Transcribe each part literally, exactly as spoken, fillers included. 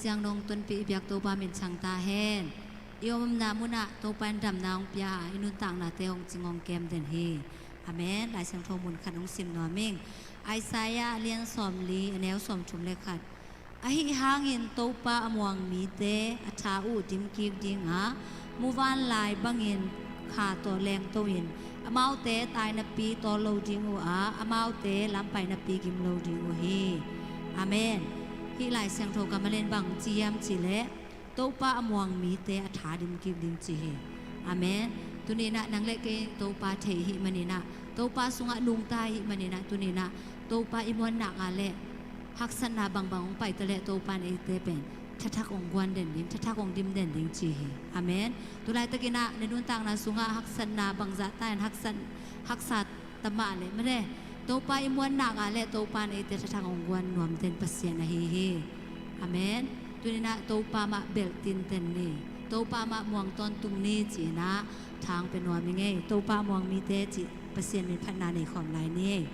Siang nong tonpih i biak Topa min thang ta hen. I omna munah Topa in damna hong pia a, i nuntaknate hong cing hong kem den hi. Amen. Lai Siangtho mun khat hong sim nuam ing. Isaiah a lian sawmli, a neu sawmthum le khat. Ahi hangin Topa a muang mite a tha uh dim kik ding a, muvanlai bangin kha tawh lengto in, amaute tainapi tawl lo ding uh a, amaute lampainapi gim lo ding uh hi. Amen. Hih Lai Siangtho kammal in bang ci hiam cih leh, Topa a muang mite a tha dim kik ding ci hi. Amen. Tuni-in ah nang le kei Topa thei i hih manin ah, Topa sungah nungta i hih manin ah, tuni-in ah Topa i muan nak a leh haksatna bangbang hong pai ta leh Topa in eite pen thathak hong guan den ding, thathak hong dim den ding ci hi. Amen. Tulaitakin ah na nuntakna sungah haksatna bangzah ta in haksat, haksa ta mah leh mate, Topa i muan nak a leh Topa in eite thathak hong guan nuam den Pasian ahi hi. Amen. Tuni-in ah Topa mah belhtin ten ni, Topa mah muang tawntung ni ci-in ah thang pe nuam ing ei. Topa muang mite cih Pasian min phatna nei khawm lai ni ei.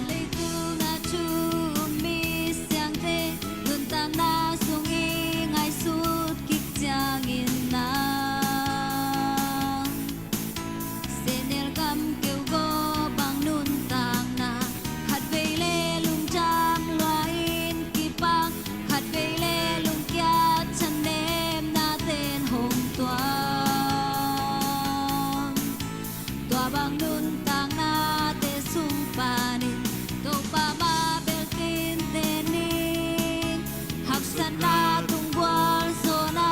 Leitung a thu um mi siangte, nuntakna sung i ngaihsut kik ciangin ah, sehnel kam keu gawp bang nuntakna, khatvei le lungdam lua in kipak, khatvei le lungkiat thanemna ten hong tuam. Tua bang nuntaknate sung panin Topa mah belhtin ten ni, haksatna tung gualzawhna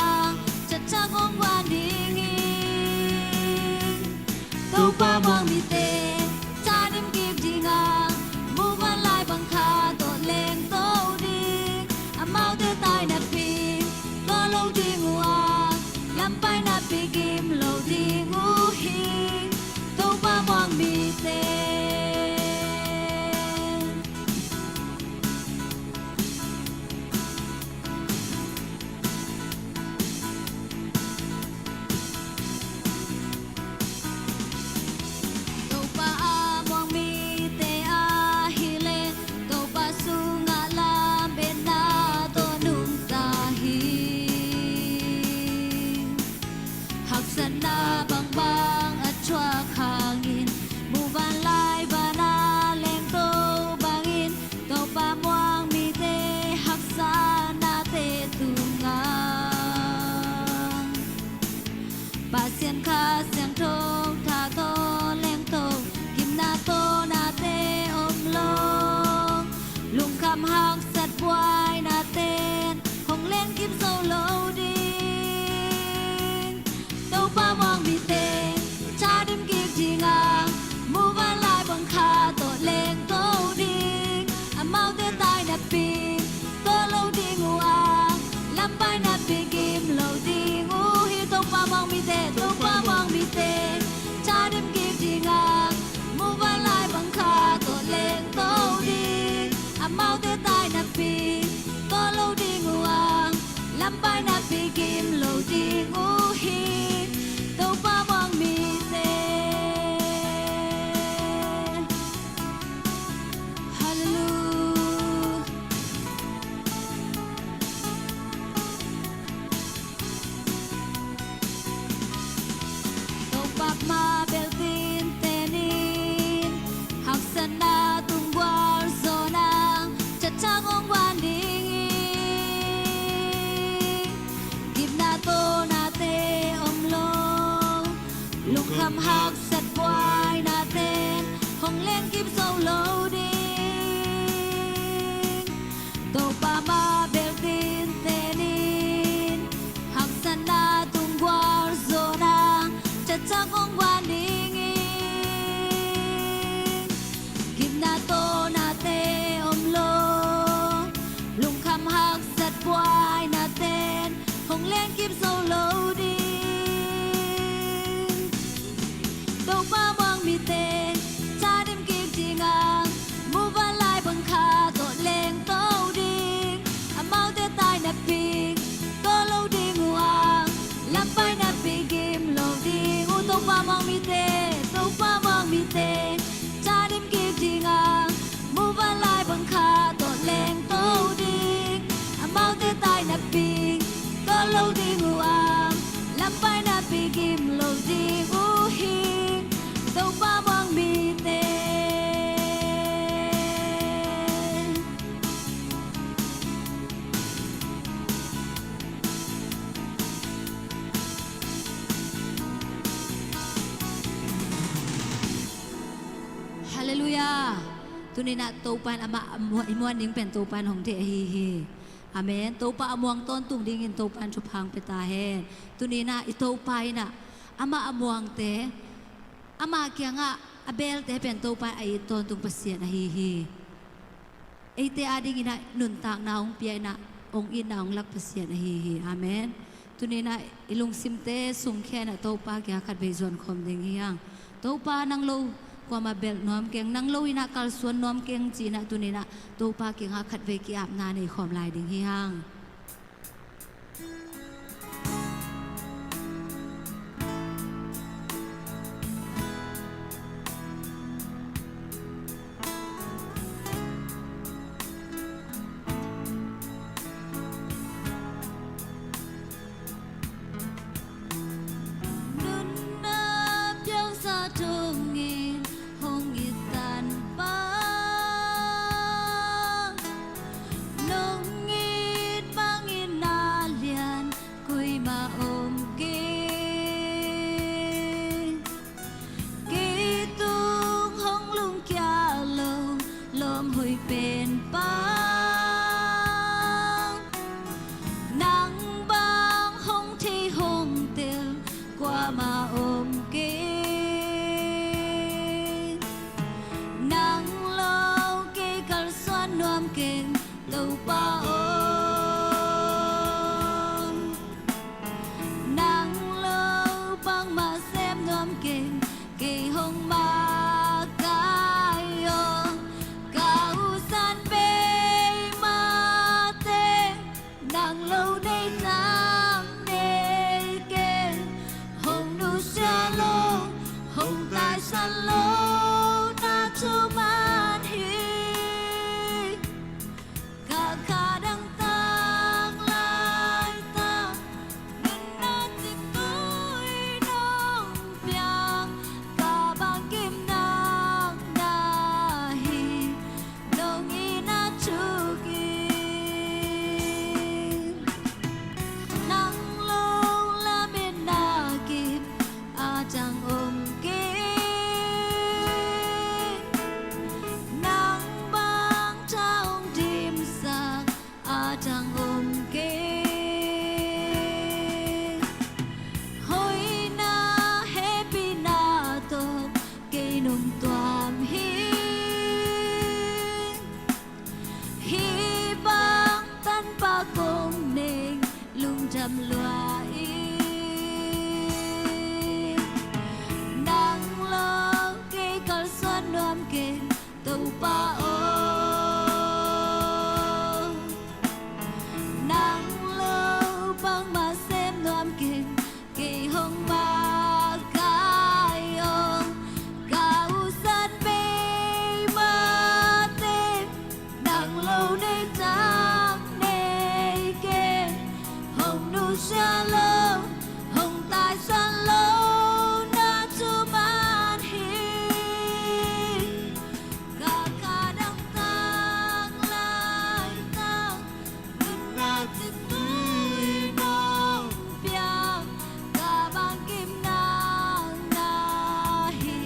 thathak hong guan ding hi. Topa muang mite tha dim kik ding a, muvanlai bang kha tawh lengto ding, amaute tainapi tawl lo ding uh a, lampainapi gim lo ding uh hi. Topa muang mite. Topa a muang mite ahih leh Topa sungah lametna tawh nungta hi. Haksatna bangbang a thuak hangin, muvanlai van a lengto bangin, Topa muang mite haksatnate tungah Pasian Kha Siangtho tha tawh lengto, gimna tawlnate om lo, lungkham haksat buainaten hong leng gim zo lo ding. Topa muang mite tha dim kik ding a, muvanlai bang kha tawh lengto ding, amaute tainapi tawl lo ding uh a, lampainapi gim lo ding uh hi. Topa muang mite, Topa muang mite tha dim kik ding a, muvanlai bang kha tawh lengto ding, amaute tainapi Halleluiah. Tuni-in ah Topa in amah a muan, i muan ding pen Topa in hong deih ahi hi. Amen. Topa a muang tawntung dingin Topa in thupha hong pia ta hen. Tuni-in ah i Topa in ah amah a muangte, ama kiangah a belte pen Topa in a it tawntung Pasian ahi hi. Eite adingin ah nuntakna hong pia in ah hong itna hong lak Pasian ahi hi. Amen. Tuni-in ah i lungsimte sungkhia in ah Topa kiangah khatvei zuan khawm ding hi hang. Topa, nang lo kuamah belh nuam keng, nang lo in ah kalsuan nuam keng ci-in ah tuni-in ah Topa kiangah khatvei ki-apna nei khawm lai ding hi hang. Nunna piangsa thongin hong it Tanpa, nong it bangin na lian kuimah om kei. Kei tung hong lungkia lo lawm hoih penpa, nang bang hong thei hong tel kuamah om kei. Nang lo kei kalsuan nuam keng Topa aw. Nang lo bangmah sem nuam keng, kei hong makaih aw. Ka husan bei mate, nang lo nei tak nei keng. Hong nusia lo, hong taisan lo na thuman hi. Ka kha dangtak laitak, nunna cingtui nong piak. Ka bangkim nak na hi, nong itna thukim. Nang lo lametna kip a dang om kei. Nang bang tha hong dimsak a dang om kei. Hoihna hehpihna tawh kei nong tuam hi. Hih bang Tanpa kong nei lungdam lua ing. Nang lo kei kalsuan nuam keng Topa aw. Nang lo bangmah sem nuam keng, kei hong makaih aw. Ka husan bei mate, nang lo nei tak nei keng. Hong nusia lo, hong taisan lo na thuman hi. Ka kha dangtak laitak, nunna cingtui nong piak. Ka bangkim nak na hi,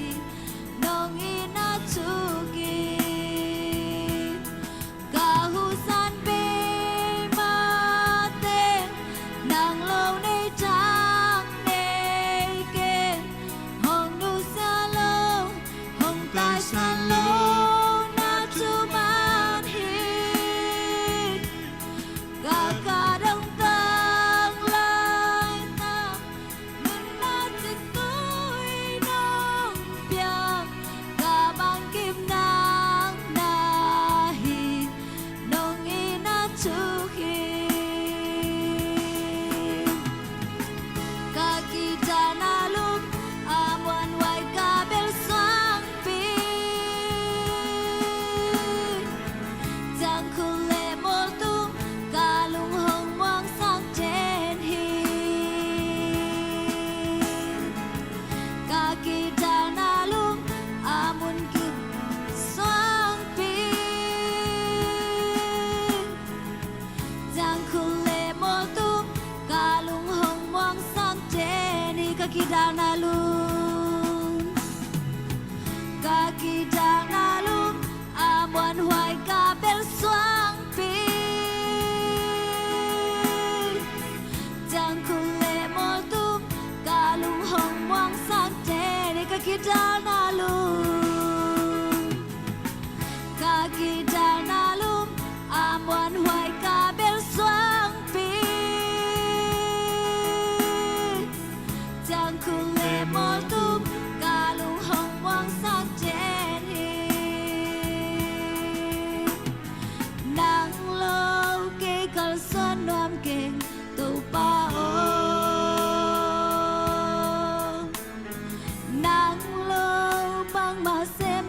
nong itna thukim. Ka husan bei mate, nang lo nei tak nei keng. Hong nusia lo, hong taisan lo na thuman hi. Ka kha dangtak laitak, nunna cingtui nong piak. Ka bangkim nak na hi, nong itna thukim. Ka guitar na lum a muanhuai ka bel suangpi,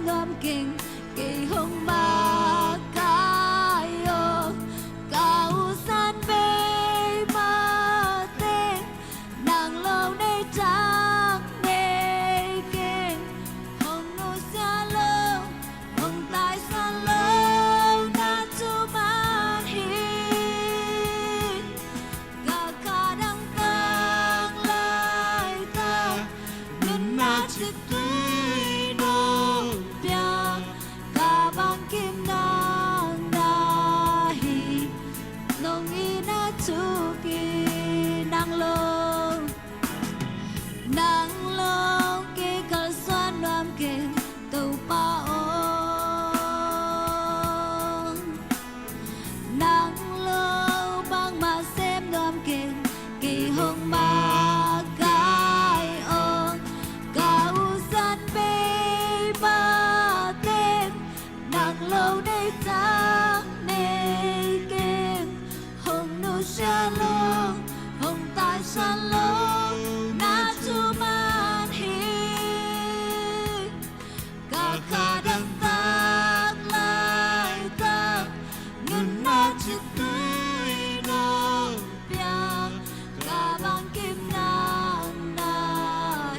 nuam keng, kei hong makai aw. Ka usan bei mateng, nang lo nei tak nei keng. Hong nusia lo, hong taisan lo, na thuman hi. Ka kha dangtak laitak, nunna ciktui nong pia. Ka bangkim nang na hi, nong itna thuk hi. Nang lo, nang lo kei kalsuan nuam keng, Topa aw. Nang lo bangmah sem nuam keng, kei hong makai aw. Ka usan bei mateng, nang lo nei tak nei keng. Hong nusia lo, hong taisan lo, na thuman hi. Ka kha dangtak laitak, nunna ciktui nong pia. Ka bangkim nang na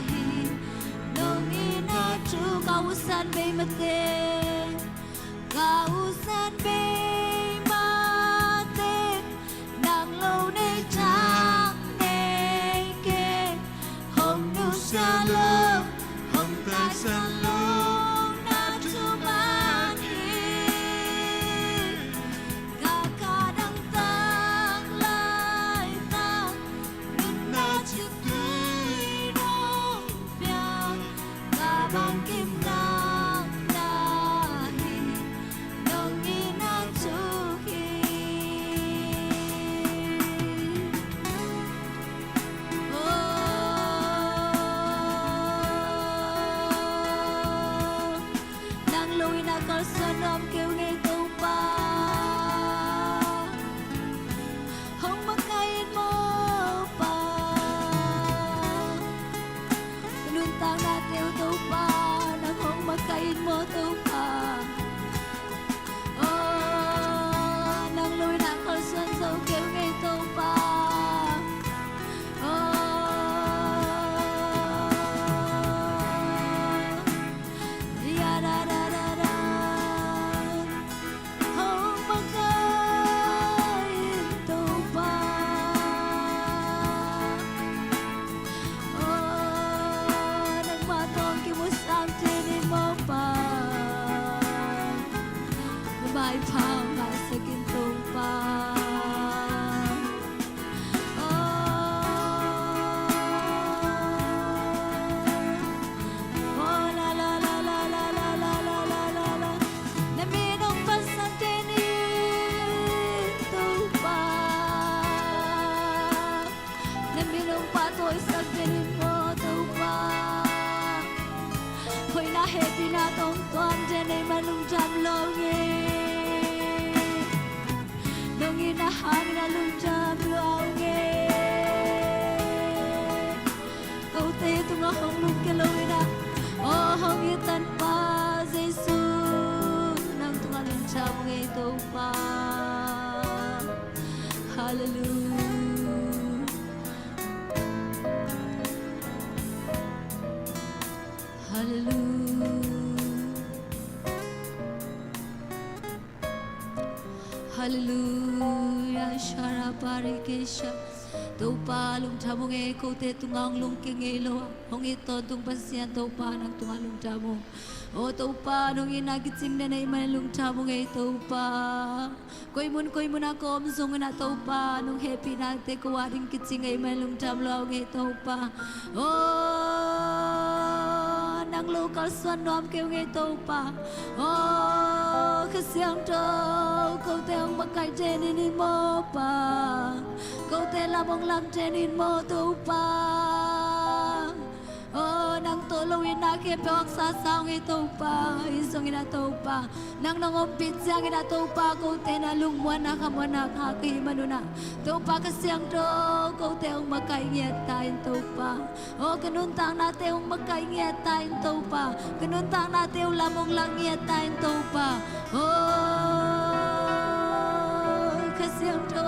hi, nong itna thuk. Ka usan bei mateng, ka usan bei mateng, nang lo nei tak nei keng. Hong nusia lo, hong taisan lo, na thuman hi. Ka kha dangtak laitak, nunna ciktui nong pia. Ka bangkim nang na hi, nong itna thuk hi. Oh, nang lo itna kalsuan nuam kei ung ei Topa. Hong makai in maw Pa. Nuntaknate uh Topa, nang hong makai in maw Topa. Oh, nang lo itna kalsuan zo kei ung ei Topa. Oh, ya da da da da. Hong makai in Topa. Oh, nangmah tawh kimu samte in maw Pa. Na maipha hong ngahsak in Topa. Na min hong phatsan den in Topa. Na min hong pahtawisak den in maw Topa. Hoihna hehpihna tawh hong tuam den ei mah lungdam lo ung e. Nong itna hangin a lungdam lua ung e. Kote tungah hong lungkia lo in ah, aw hong it Tanpa Jesu, nang tungah lungdam ung e Topa. Halleluiah. Halleluiah. Halleluiah, shara parikesha. Topa lungdam ung e, kote tungah hong lungkia ngei lo a hong it tawntung Pasian Topa nang tungah lungdam ung. Aw Topa nong itna kicing den ei mah lungdam ung e Topa. Koi mun koi mun ah ka om zongin ah Topa nong hehpihnate ko ading kicing ei mah lungdam lua ung e Topa. Aw nang lo kalsuan nuam kei ung e Topa. Aw Kha Siangtho, kote hong makaih den in maw Pa. Kote lam hong lak den in maw Topa. Aw nang tawh lo in Khempeuh haksa sa ung ei Topa, ahi zongin ah Topa, nang nong ompih ciangin ah Topa, kote in ah lungmuanna khamuanna khak ka hih manun ah Topa Kha Siangtho, kote hong makaih ngiat ta in Topa. Aw, ka nuntaknate hong makaih ngiat ta in Topa. Ka nuntaknate uh lam hong lak ngiat ta in Topa. Aw, Kha Siangtho,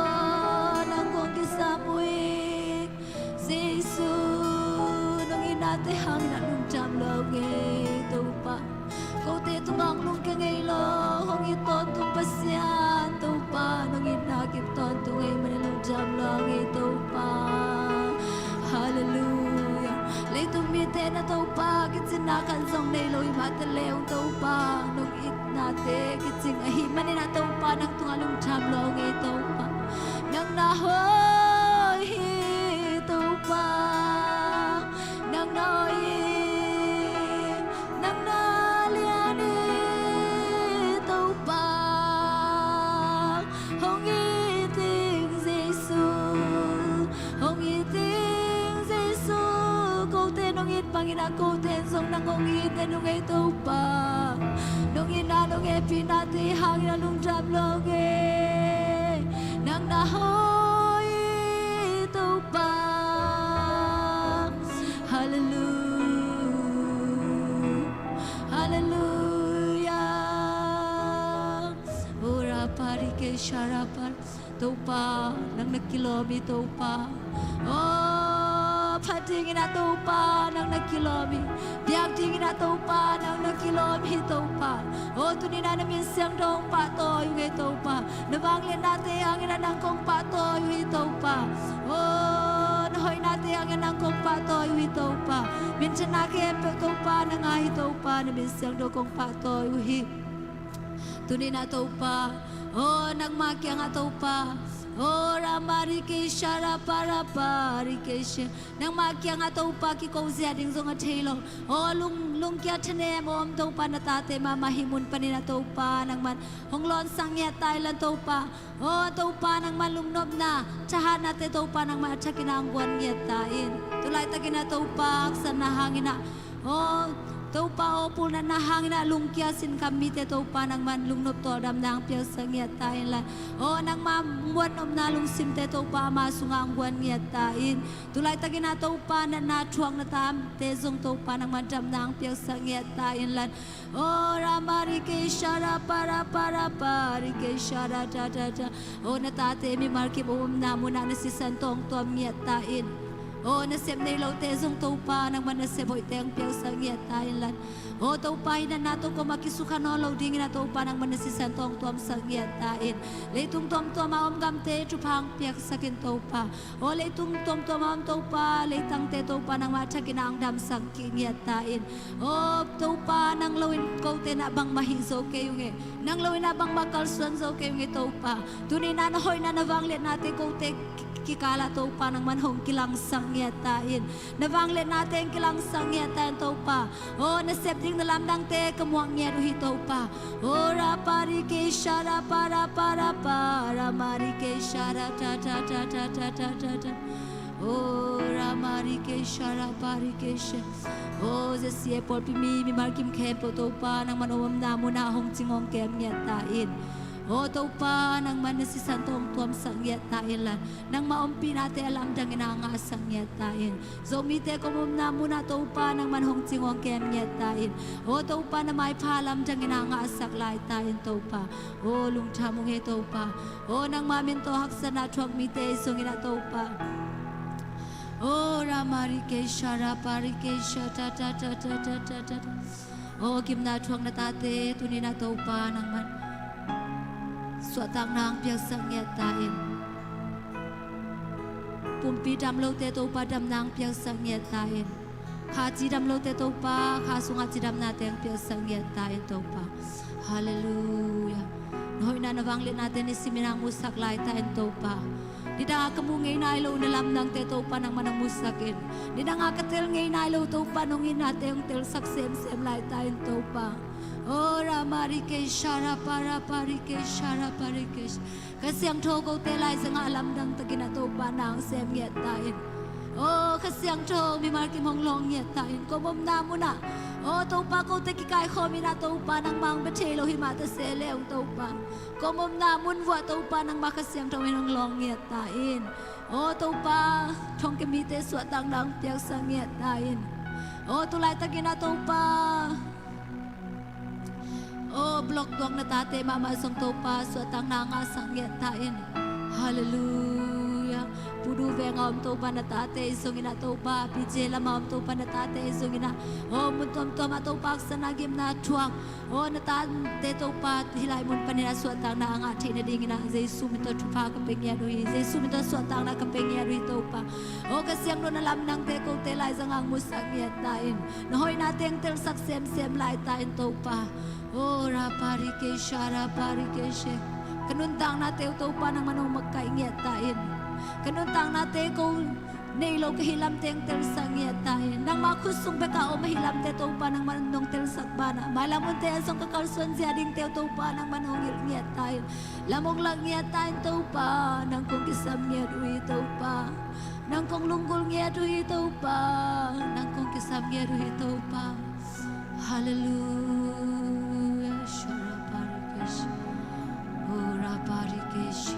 nang kong kisam uh hi. Jesu, nong itnate hangin ah lungdam lua ung ei Topa. Kote tungah hong lungkia ngei lo, hong it tawntung Pasian Topa, nong itna kip tawntung ahih manin lungdam lua ung ei Topa. Halleluiah. Leitung mite in ah Topa, kicinna khat zong nei lo hi mah taleh ung Topa, nong itnate kicing ahih manin ah Topa, nang tungah lungdam lua ung ei Topa. Nang na hoih hi Topa, nang na hoih hi, nang na lian hi Topa. Hong it ing Jesu, hong it ing Jesu. Kote nong it bangin ah kote in zong nang hong it den ung ei Topa. Nong itna nong hehpihnate hangin ah lungdam lua ung ei. Nang na hoih hi Topa. Halleluiah. Halleluiah. Ora parike sharapar. Topa, nang na kilawm hi Topa. Aw, phat dingin ah Topa, nang na kilawm hi. Biak dingin ah Topa, nang na kilawm hi Topa. Aw, tuni-in ah na min siangtho hong pahtawi uh hi Topa. Na vangliatnate hangin ah nang kong pahtawi uh hi Topa. Aw, na hoihnate hangin ah nang kong pahtawi uh hi Topa. Minthanna khempeuh Topa nang a hi Topa, na min siangtho kong pahtawi uh hi. Tuni-in ah Topa, aw, nangma kiangah Topa, aw, ramarike sharaparaparike she, nangma kiangah Topa kiko zia ding zong a thei lo. Aw, lung, lungkia thanem a om Topa na tate mahmah hih mun panin ah Topa nangman hong lawnsak ngiat ta inla Topa. Aw, Topa nangman lungnopna, thahatnate Topa nangman a thakin ah hong guan ngiat ta in. Tulaitakin ah Topa haksatna hangin ah, aw, Topa aw, pulnatna hangin ah lungkia sinkham mite Topa nangman lungnop tawldamna hong piaksak ngiat ta inla. Aw, nangma muannopna lungsimte Topa ama sungah hong guan ngiat ta in. Tulaitakin ah Topa natna thuakna tamte zong Topa nangman damna hong piaksak ngiat ta inla. Aw, ramarike sharaparaparike sharatatata. Aw, na tate mimal kim a omna munah na sisan tawh hong tuam ngiat ta in. Aw, nasep nei lote zong Topa nangman nasep hoihte hong piaksak ngiat ta inla. Aw, Topa hih natna tawh kuamah kisukha nawn lo dingin ah Topa nangman na sisan tawh hong tuamsak ngiat ta in. Leitung tuamtuam a om gamte thupha hong piaksak in Topa. Aw, leitung tuamtuam a om Topa, leitangte Topa nangmah a thakin ah hong damsak kik ngiat ta in. Aw Topa, nang loin kote in ah bangmah hih zo kei ung ei. Nang loin ah bangmah kalsuan zo kei ung ei Topa. Tuni-in ah na hoihna na vangliatnate kote ki-, kikal ah Topa nangman hong kilangsak ngiat ta in. Na vangliatnate hong kilangsak ngiat ta in Topa. Aw, na sep ding na lamdangte ka muak ngiat uh hi Topa. Aw, raparike sharaparaparaparamarike sharatatata. Aw, ramarike sharaparike she. Aw, ZCA pawlpi mi, mimal kim khempeuh Topa nangman a omna munah hong cing hong kem ngiat ta in. Aw Topa, nangman na sisan tawh hong tuamsak ngiat ta inla. Nangma ompihnate a lamdangin ah ngahsak ngiat ta in. Zomite kong omna munah Topa nangman hong cing hong kem ngiat ta in. Aw Topa, na maipha lamdangin ah ngahsak lai ta in Topa. Aw lungdam ung ei Topa. Aw nangma min tawh haksatna thuak mite i zongin ah Topa. Aw ramarike sharaparike shatatatata. Aw gimna thuak na tate tuni-in ah Topa nangman suahtakna hong piaksak ngiat ta in. Pumpi dam lote Topa damna hong piaksak ngiat ta in. Kha cidam lote Topa kha sungah cidamnate hong piaksak ngiat ta in Topa. Halleluiah. Na hoihna na vangliatnate nisimin ah hong musak lai ta in Topa. Nidang a ka mu ngei nai lo na lamdangte Topa nangman hong musak in. Nidang a ka tel ngei nai lo Topa nong itnate hong telsak semsem lai ta in Topa. Aw ramarike sharaparaparike sharaparike. Kha Siangtho kote laizangah a lamdang takin ah Topa na hong sem ngiat ta in. Aw Kha Siangtho mimal kim hong lawng ngiat ta in. Kong omna munah Aw Topa, kote kikaikhawm in ah Topa, nangmah hong bia thei lo hi mah ta se leng Topa, ko omna mun vuah Topa, nangmah Kha Siangtho in hong lawng ngiat ta in. Aw Topa, thongkia mite suahtakna hong piaksak ngiat ta in. Aw tu laitakin ah Topa, aw block tuak na tate mahmah zong Topa, suahtakna ngahsak ngiat ta in. Halleluiah. Pudu veng a om Topa na tate zong in ah Topa, P J lam a om Topa na tate zong in ah, aw mun tuamtuam ah Topa, haksatna, gimna thuak, aw na tate Topa, hih lai mun panin ah suahtakna a ngah theih nadingin ah Jesu min tawh thupha ka pia ngiat uh hi. Jesu min tawh suahtakna ka pia ngiat uh hi Topa. Aw Kha Siangtho, na lamdangte kote laizang ah hong musak ngiat ta in. Na hoihna teng telsak semsem lai ta in Topa. Aw raparikesha raparikeshe. Ka nuntaknate uh Topa, nangmah hong makaih ngiat ta in. Ka nuntaknate ko nei lo ka hih lam teng telsak ngiat ta in. Nangmah khut sung bek a om ahih lamte Topa, nangmah nong telsak banah, mailam hunte ah zong ka kalsuan zia dingte uh Topa, nangmah hong hilh ngiat ta in. Lam hong lak ngiat ta in Topa, nang kong kisam ngiat uh hi Topa. Nang kong lunggulh ngiat uh hi Topa. Nang kong kisam ngiat uh hi Topa. Halleluiah. Sharaparikesh. Oraparikesh.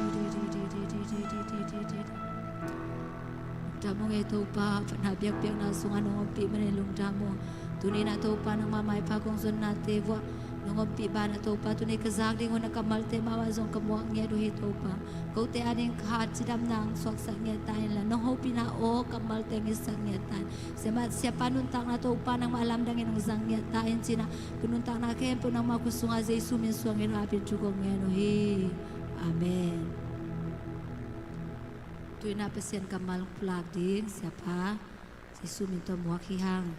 Lungdam ung ei Topa, phatna biakpiakna sungah nong ompih manin lungdam ung. Tuni in ah Topa, nangmah maipha kong zonnate vuah nong ompih banah Topa, tuni ka zak ding hun a kammalte mahmah zong ka muak ngiat uh hi Topa. Kote ading khat cidamna hong suaksak ngiat ta inla, nong hopihna aw kammalte hong itsak ngiat ta in. Siamah siapa nuntakna Topa, nangmah lamdangin hong zang ngiat ta in ci-in ah, ka nuntakna khempeuh nangmah khut sungah Jesu min suang in, apin thu kong ngen uh hi. Amen. Tu-in ah Pasian kammal pulak ding siapa, Jesu min tawh muak hi hang.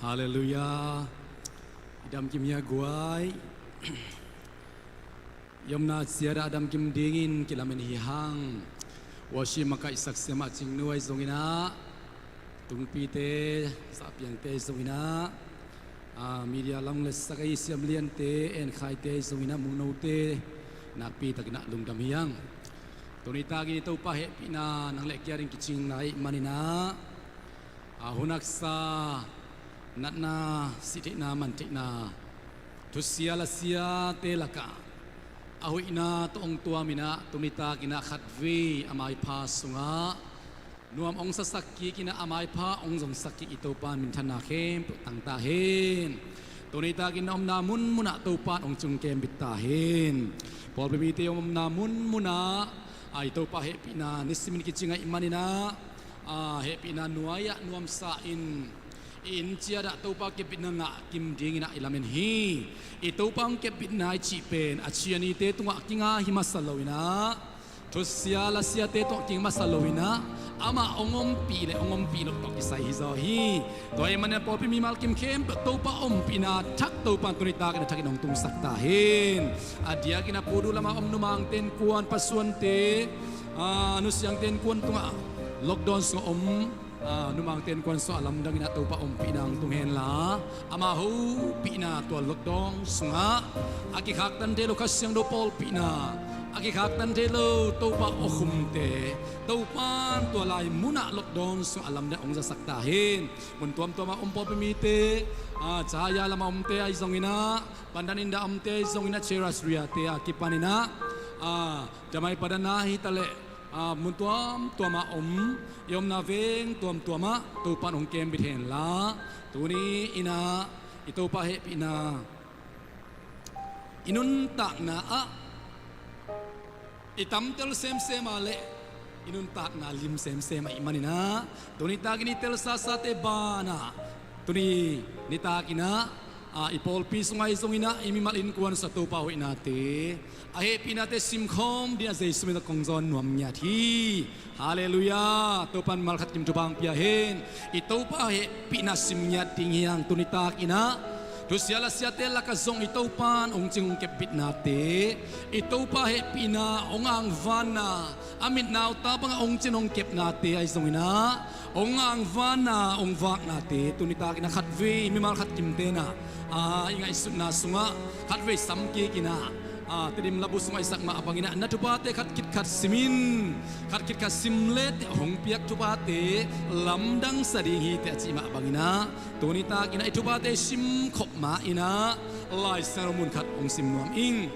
Halleluiah. I damkim hi a guai. I omna ciat ah a damkim dingin kilamen hi hang. Worship makaihsak siamah Cing Nu ahi zongin ah, Tungpite, Sahpiangte ahi zongin ah, a, media lam leh sak ahi Siam Liante, En Khaite ahi zongin ah, Mung Note nakpi takin ah lungdam hi hang. Tuni takin i Topa hehpihna nang leh kei ading kicing lai ahih manin ah, a, hun haksa, natna, sihtheihna, mantheihna, thusia lasiate lakah a hoihna tawh hong tuamin ah, tuni takin ah khatvei a maipha sungah nuam hong sasak kikin ah, a maipha hong zongsak kik i Topa in minthanna khempeuh tang ta hen. Tuni takin na omna munmun ah Topa in hong cingkem bit ta hen. Pawlpi mite omna munmun ah, a, i Topa hehpihna nisimin kicing ahih manin ah, a, hehpihna nuai-ah nuamsa-in, i inn ciat ah Topa kepbitna ngah kim dingin ah i lamen hi. I Topa hong kepbitna i cih pen a cianite tungah kinga hi masa loin ah, thusia lasiate tungah kinga masa loin ah, amah hong ompih leh hong ompih loh tawh kisai hi zaw hi. Tua ahih manin ah pawlpi mimal kim khempeuh Topa ompihna thak, Topa in tuni takin a thakin hong tungsak ta hen. A diakin a Pudu lamah om Nu Mang Ten Kuan, Pa Suante, a, Nu Siang Ten Kuan tungah lockdown sungah om, a, Nu Mang Ten Kuan sungah a lamdangin ah Topa ompihna hong tung henla, ama hopihna tua lockdown sungah a kikhaktan thei lo Kha Siangtho pawlpihna, a kikhaktan thei lo Topa awkhumte, Topa in tua lai munah lockdown sungah a lamdang hong zasak ta hen. Mun tuamtuamah om pawlpi mite, a, Cahaya lamah omte ahi zongin ah, Pandan in dah omte ahi zongin ah, Cheras Ria te a kipanin ah, a, Damai Padan ah hi taleh, a, mun tuamtuamah om, i omna veng tuamtuamah Topa in hong kembit henla, tuni in ah i Topa hehpihna i nuntakna ah i tamtel semsem a leh i nuntakna lim semsem ahih manin ah, tuni takin i telsasate banah, tuni nitakin ah, a, i pawlpi sungah ahi zongin ah, i mimal innkuan sungah Topa hoihnate, a hehpihnate simkhawm dingin ah Jesu min tawh kong zawn nuam ngiat hi. Halleluiah. Topa in malkhat kim thupha hong pia hen. I Topa hehpihna sim ngiat ding hi hang. Tuni takin ah Thusia lasiate lakah zong i Topa in hong cing hong kepbitnate, i Topa hehpihna hong angvanna, a mitnauta bangah hong cin hong kepnate ahi zonginah, hong angvanna hong vaknate tuni takinah khatvei mimal khat kimtenah, a, i ngaihsutna sungah khatvei samkikinah, a, Tedim labu sungah i sak mah banginah na thuphate khat khit khat simin, khat khit khat sim leh hong piak thuphate lamdangsa ding hi teh a cih mah banginah, tuni takinah i thuphate simkhop ma-inah Lai Siangtho mun khat hong sim nuam ing.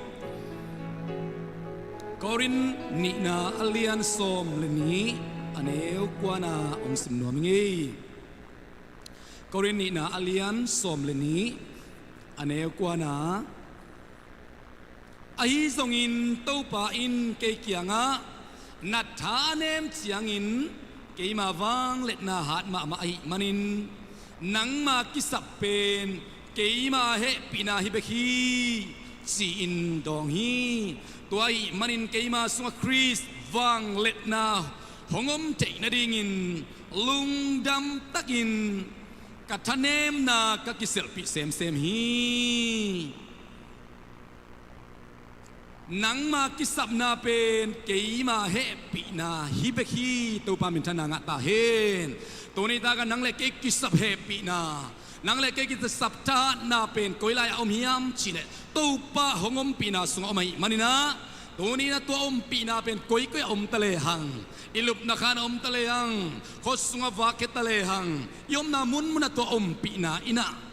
Korin nihna a lian sawm le nih, a neu kuana hong sim nuam ing ei. Korin nihna a lian sawm le nih, a neu kuana. Ahi zongin Topa in kei kiangah na tha a nem ciangin keima vangliatna hat mahmah ahih manin, nangma kisap pen keima hehpihna hi bek hi, ci-in dawng hi. Tua ahih manin keima sungah Khrist vangliatna hong om theih nadingin lungdam takin ka thanemna ka kiselhpih semsem hi. Nangma kisapna pen keima hehpihna hi bek hi. Topa minthanna ngah ta hen. Tuni takah nang le kei kisap hehpihna, nang le kei kisap thahatna pen koi lai-ah om hiam cihleh Topa hong ompihna sungah om ahih maninah, tuninah tua ompihna pen koikoi-ah om ta lehang, i lupna khanah om ta lehang, khua sungah vakkhia ta lehang, i omna munmunah tua ompihna innah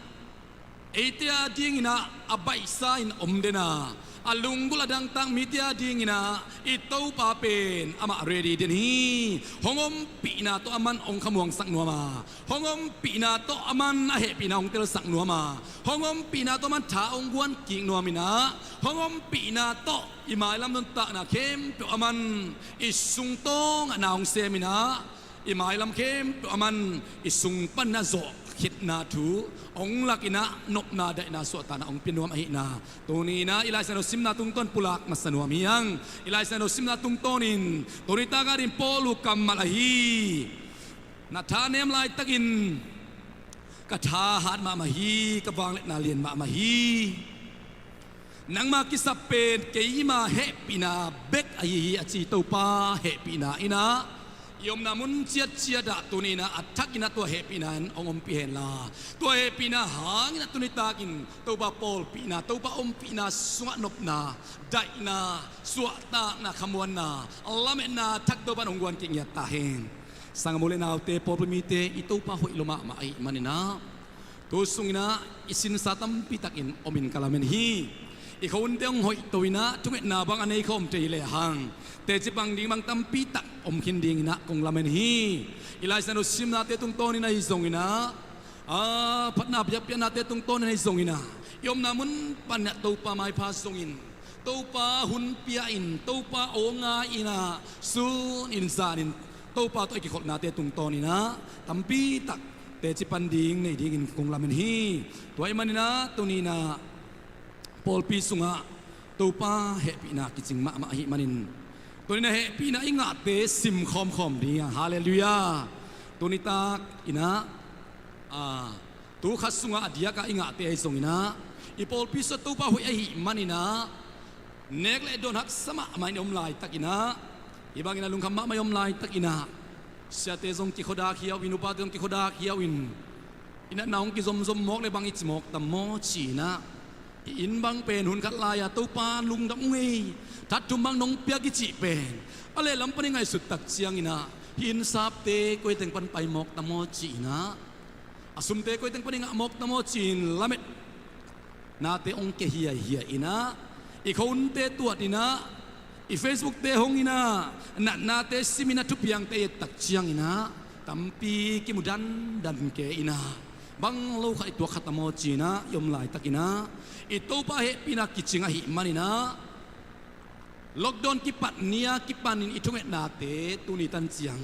eite a dinginah a baihsa in om dena, a lunggulh a dangtak mite a dinginah i Topa pen amah ready den hi. Hong ompihna tawh aman hong khamuangsak nuam a, hong ompihna tawh aman a hehpihna hong telsak nuam a, hong ompihna tawh aman tha hong guan kik nuam inah, hong ompihna tawh i mailam nuntakna khempeuh aman i sungtawngah na hong sem inah, i mailam khempeuh aman i sung panah zawhkhitna thu hong lakinah nopna daihna suahtakna hong pia nuam ahihna, tuninah i Lai Siangtho simna tungtawn pulak masa nuam hi hang. I Lai Siangtho simna tungtawnin tuni takah din Paul uh kammal ahi. Na tha nem laitakin ka tha hat mahmah hi, ka vangliatna lian mahmah hi. Nangma kisap pen keima hehpihna bek ahi hi, a ci Topa hehpihna innah i omna mun ciatciatah tuninah a thakinah tua hehpihna in hong ompih henla, tua hehpihna hanginah tuni takin Topa pawlpihna, Topa ompihna sungah nopna, daihna, suahtakna, khamuanna, lametna thak Topa in hong guan kik ngiat ta hen. Sanggam u le naute, pawlpi mite, i Topa hoih lua mahmah ahih maninah, tu sunginah i sinsa tampitakin omin ka lamen hi. I khonte hong hoihto inah thungetna bang a nei khawm thei lehang, teci pang ding bang tampitak om khin dinginah kong lamen hi. I Lai Siangtho simnate tungtawnin ahi zonginah, a, phatna biakpiaknate tungtawnin ahi zonginah, i omna mun panah Topa maipha zongin, Topa hun pia-in, Topa aw ngai-inah, sunin zanin Topa tawh i kikholhnate tungtawninah tampitak teci pan ding nei dingin kong lamen hi. Tua ahih maninah tuninah pawlpi sungah Topa hehpihna kicing mahmah ahih manin, tuninah hehpihna i ngahte sim khawmkhawm ding hi hang. Halleluiah. Tuni takinah, a, tu khat sungah a diakah i ngahte ahi zonginah, i pawlpi sungah Topa hoih ahih maninah nek le dawn haksa mahmah in i om laitakinah, hih bangin a lungkham mahmah i om laitakinah, siate zong kikhuadak hiau in, upate zong kikhuadak hiau in, i natna hong kizomzom mawk le bang i ci mawk tam maw ci-inah, i inn bang pen hun khat lai-a Topa lungdam ung ei, that thum bang nong piak i cih pen a lehlam pan i ngaihsut tak cianginah, hih inn sapte koi teng pan pai mawk tam maw ci-inah, a sumte koi teng pan i ngah mawk tam maw ci-in lametnate hong kia hiaihiai inah, i khonte tuat inah, i Facebookte hong inah, natnate simin a thupiangte i et tak cianginah tampi kimu dandan kei inah, bang lo khat i tuak kha tam maw ci-inah i om laitakinah, i Topa hehpihna kicing ahih maninah, lockdown kipat ni-a kipanin i thungetnate tuni tan ciang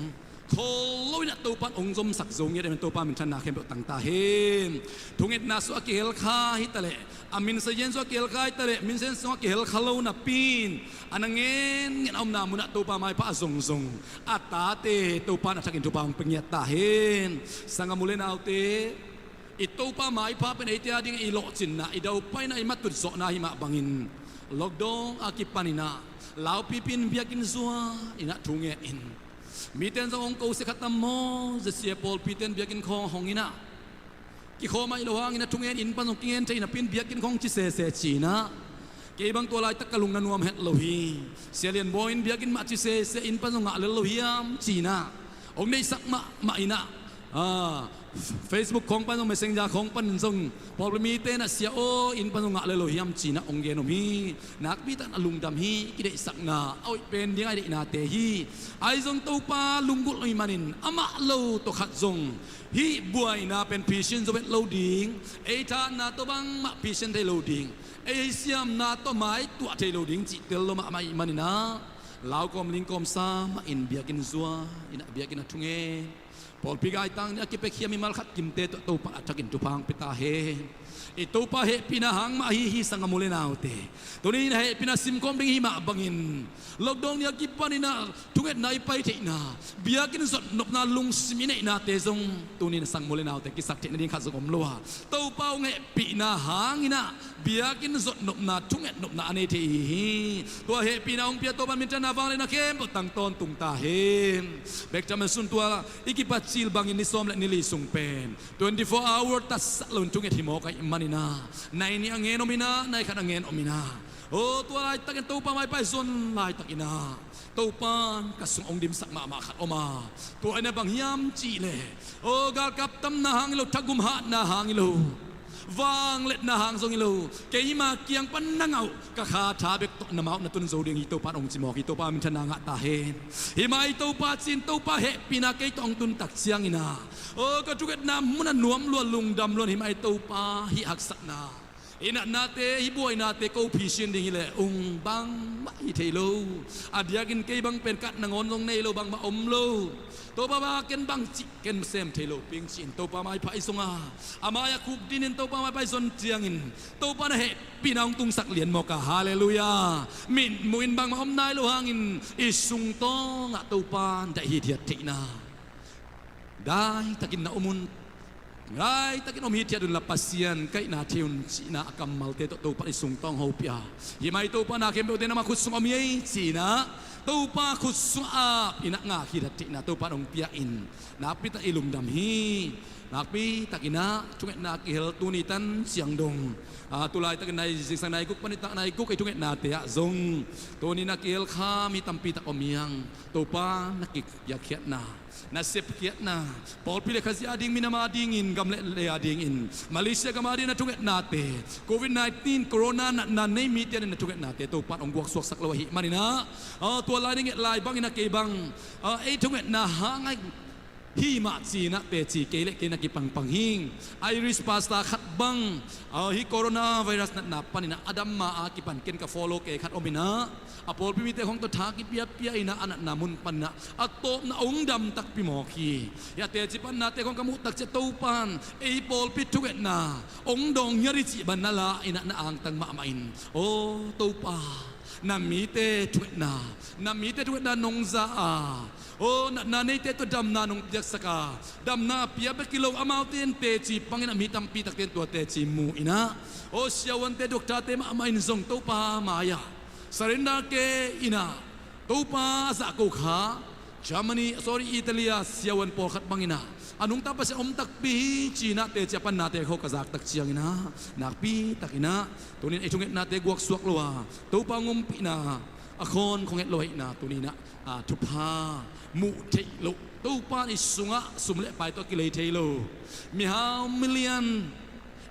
khawl loinah Topa in hong zomsak zo ngiat ahih manin Topa minthanna khempeuh tang ta hen. Thungetna sungah kihel kha hitaleh, a minsa yen sungah kihel kha hitaleh, minsa yen sungah kihel kha lo napi-in a na ngenngen a omna munah Topa maipha a zongzong a tate Topa in a thakin thupha hong pia ngiat ta hen. Sanggam u le naute, I Topa maipha pen eite ading i lawhcinna, i daupaina, i matut zawhna hi mah bangin, lockdown a kipaninah laupipi in biakinn zuan inah thu ngen in. Mite in zong hong kosia khat tam maw, zesia pawlpite in biakinn khawng hong inah kikhawm ahi lo hangin a thungen inn pan zong kingen thei napi in biakinn khawng ci sese cinah, kei bang tua laitak ka lung na nuam het lo hi. Sia Lian Bawi in biakinn mah ci sese inn pan zong ngah lel lo hiam cinah hong deihsak mahmah inah, Facebook khawng pan zong, Messenger khawng pan zong pawlpi mite inah sia aw inn pan zong ngah lel lo hiam cinah hong gen om hi. Nakpi takin a lungdam hi. Kideihsakna a hoih pen ding a i deihnate hi. Ahi zong Topa lunggulh ahih manin amah lo tawh khat zong hih buaina pen phisin zo het lo ding, ei thahatna tawh bangmah phisin thei lo ding, ei siamna tawh maituah thei lo ding cih tel lo mahmah ahih maninah, lau kawm ling kawm sa mahin biakinn zuan inah biakinn a thungen, pawlpi gaitang ni a kipia khiam mimal khat kimte tawh Topa a thakin thupha hong pia ta hen. I Topa hehpihna hang mah ahi hi, sanggam u le naute. Tuni in a hehpihna simkhawm ding hi mah bangin, lockdown ni a kipaninah thungetna i pai theihna, biakinn zot nopna lungsim i neihnate zong tuni in a sanggam u le naute kisak theih nading khat zong om lo a, Topa hong hehpihna hanginah biakinn zot nopna, thunget nopna a nei thei hi. Tua hehpihna hong pia Topa minthanna vangliatna khempeuh tang tawntung ta hen. Bek tham a sun tua i kipat cil bangin ni sawm le ni li sung pen twenty four hour tatsak loin thunget hi mawk ahih maninah, nai nih a ngen om inah, nai khat a ngen om inah, aw tua laitakin Topa maipha i zon laitakinah Topa in ka sung hong dimsak mahmah khat om a, tua inah bang hiam cihleh, aw galkap tamna hang hi lo, thagum hatna hang hi lo, vangliatna hang zong hi lo, keima kiang pan na ngah uh ka kha tha bek tawh na ma uh na tun zo ding hi Topa in hong ci mawk hi. Topa minthanna ngah ta hen. Hih mah i Topa ci-in Topa hehpihna kei tawh hong tun tak cianginah, aw ka thungetna mun a nuam lua, lungdam lua, hih mah i Topa hih haksatna, hih natnate, hih buainate ko phisin ding hileh ung bangmah hi thei lo. A diakin kei bang pen kat nangawn zong nei lo, bangmah om lo. Topa bang ken bang cih ken sem thei lo ping ci-in Topa maipha i zong a, a mai-ah khukdinin Topa maipha i zon ciangin Topa in a hehpihna hong tungsak lian mawk a, halleluiah. Mitmuhin bangmah om nai lo hangin i sungtawngah Topa in daih hithiat theihna, daitakin na om un, daitakin om hithiat unla Pasian ka hihna thei un cihna a kammalte tawh Topa in i sungtawng hopih a, hih mah i Topa na khempeuhte na ma khut sung om hi ei cinah Topa khut sungah ap inah ngak hithiat theihna Topa in hong pia in, nakpi tak i lungdam hi. Nakpi takinah thungetna kihel tuni tan ciang dong, a, tu laitakin nai zingsang nai guk pan nitak nai guk i thungetnate ah zong tuni na kihel kha mi tampi tak om hiang. Topa na kipiakkhiatna, na sepkhiatna, pawlpi le Khazih ading, minam adingin, gam le lei adingin, Malaysia gam adingin na thungetnate, covid nineteen corona natna nei mite adingin na thungetnate Topa in hong guaksuaksak lo ahih maninah, aw tua lai na nget lai bangin a kei bang, aw ei thungetna hang a hi mah cinah teci kei le kei na kipangpang hi. Irish pastor khat bang, aw hih coronavirus natna paninah a dam ma a kipan ken ka follow kei khat om inah, a pawlpi mite khawng tawh tha kipiapia inah a natna mun paninah a tawpna hong dam takpi mawk hi. Hih a teci pan nate khawng ka muh tak ciah Topa in ei pawlpi thungetna hong dawng hiat hi cih bang na la inah na angtang mahmah in, aw Topa, na mite thungetna, na mite thungetna nong za a, aw natna neite tawh damna nong piaksak a, damna a pia bek hi lo, amaute in teci pangin a mi tampi takte in tua teci mu inah, aw siavuante, doctorte mahmah in zong Topa mai-ah surrender kei inah, Topa a zahko kha Germany, sorry, Italy a siavuan pawlkhat bang inah a nungta Pasian om takpi hi cinah teci a pan nate khawng ka zak tak cianginah, nakpi takinah tuni in ei thungetnate guaksuak lo a, Topa hong ompihna a khawn khawng het lo ahihna tuni inah, a, thupha muh theih loh, Topa in i sungah sum le pai tawh a kilei thei lo, mihau milian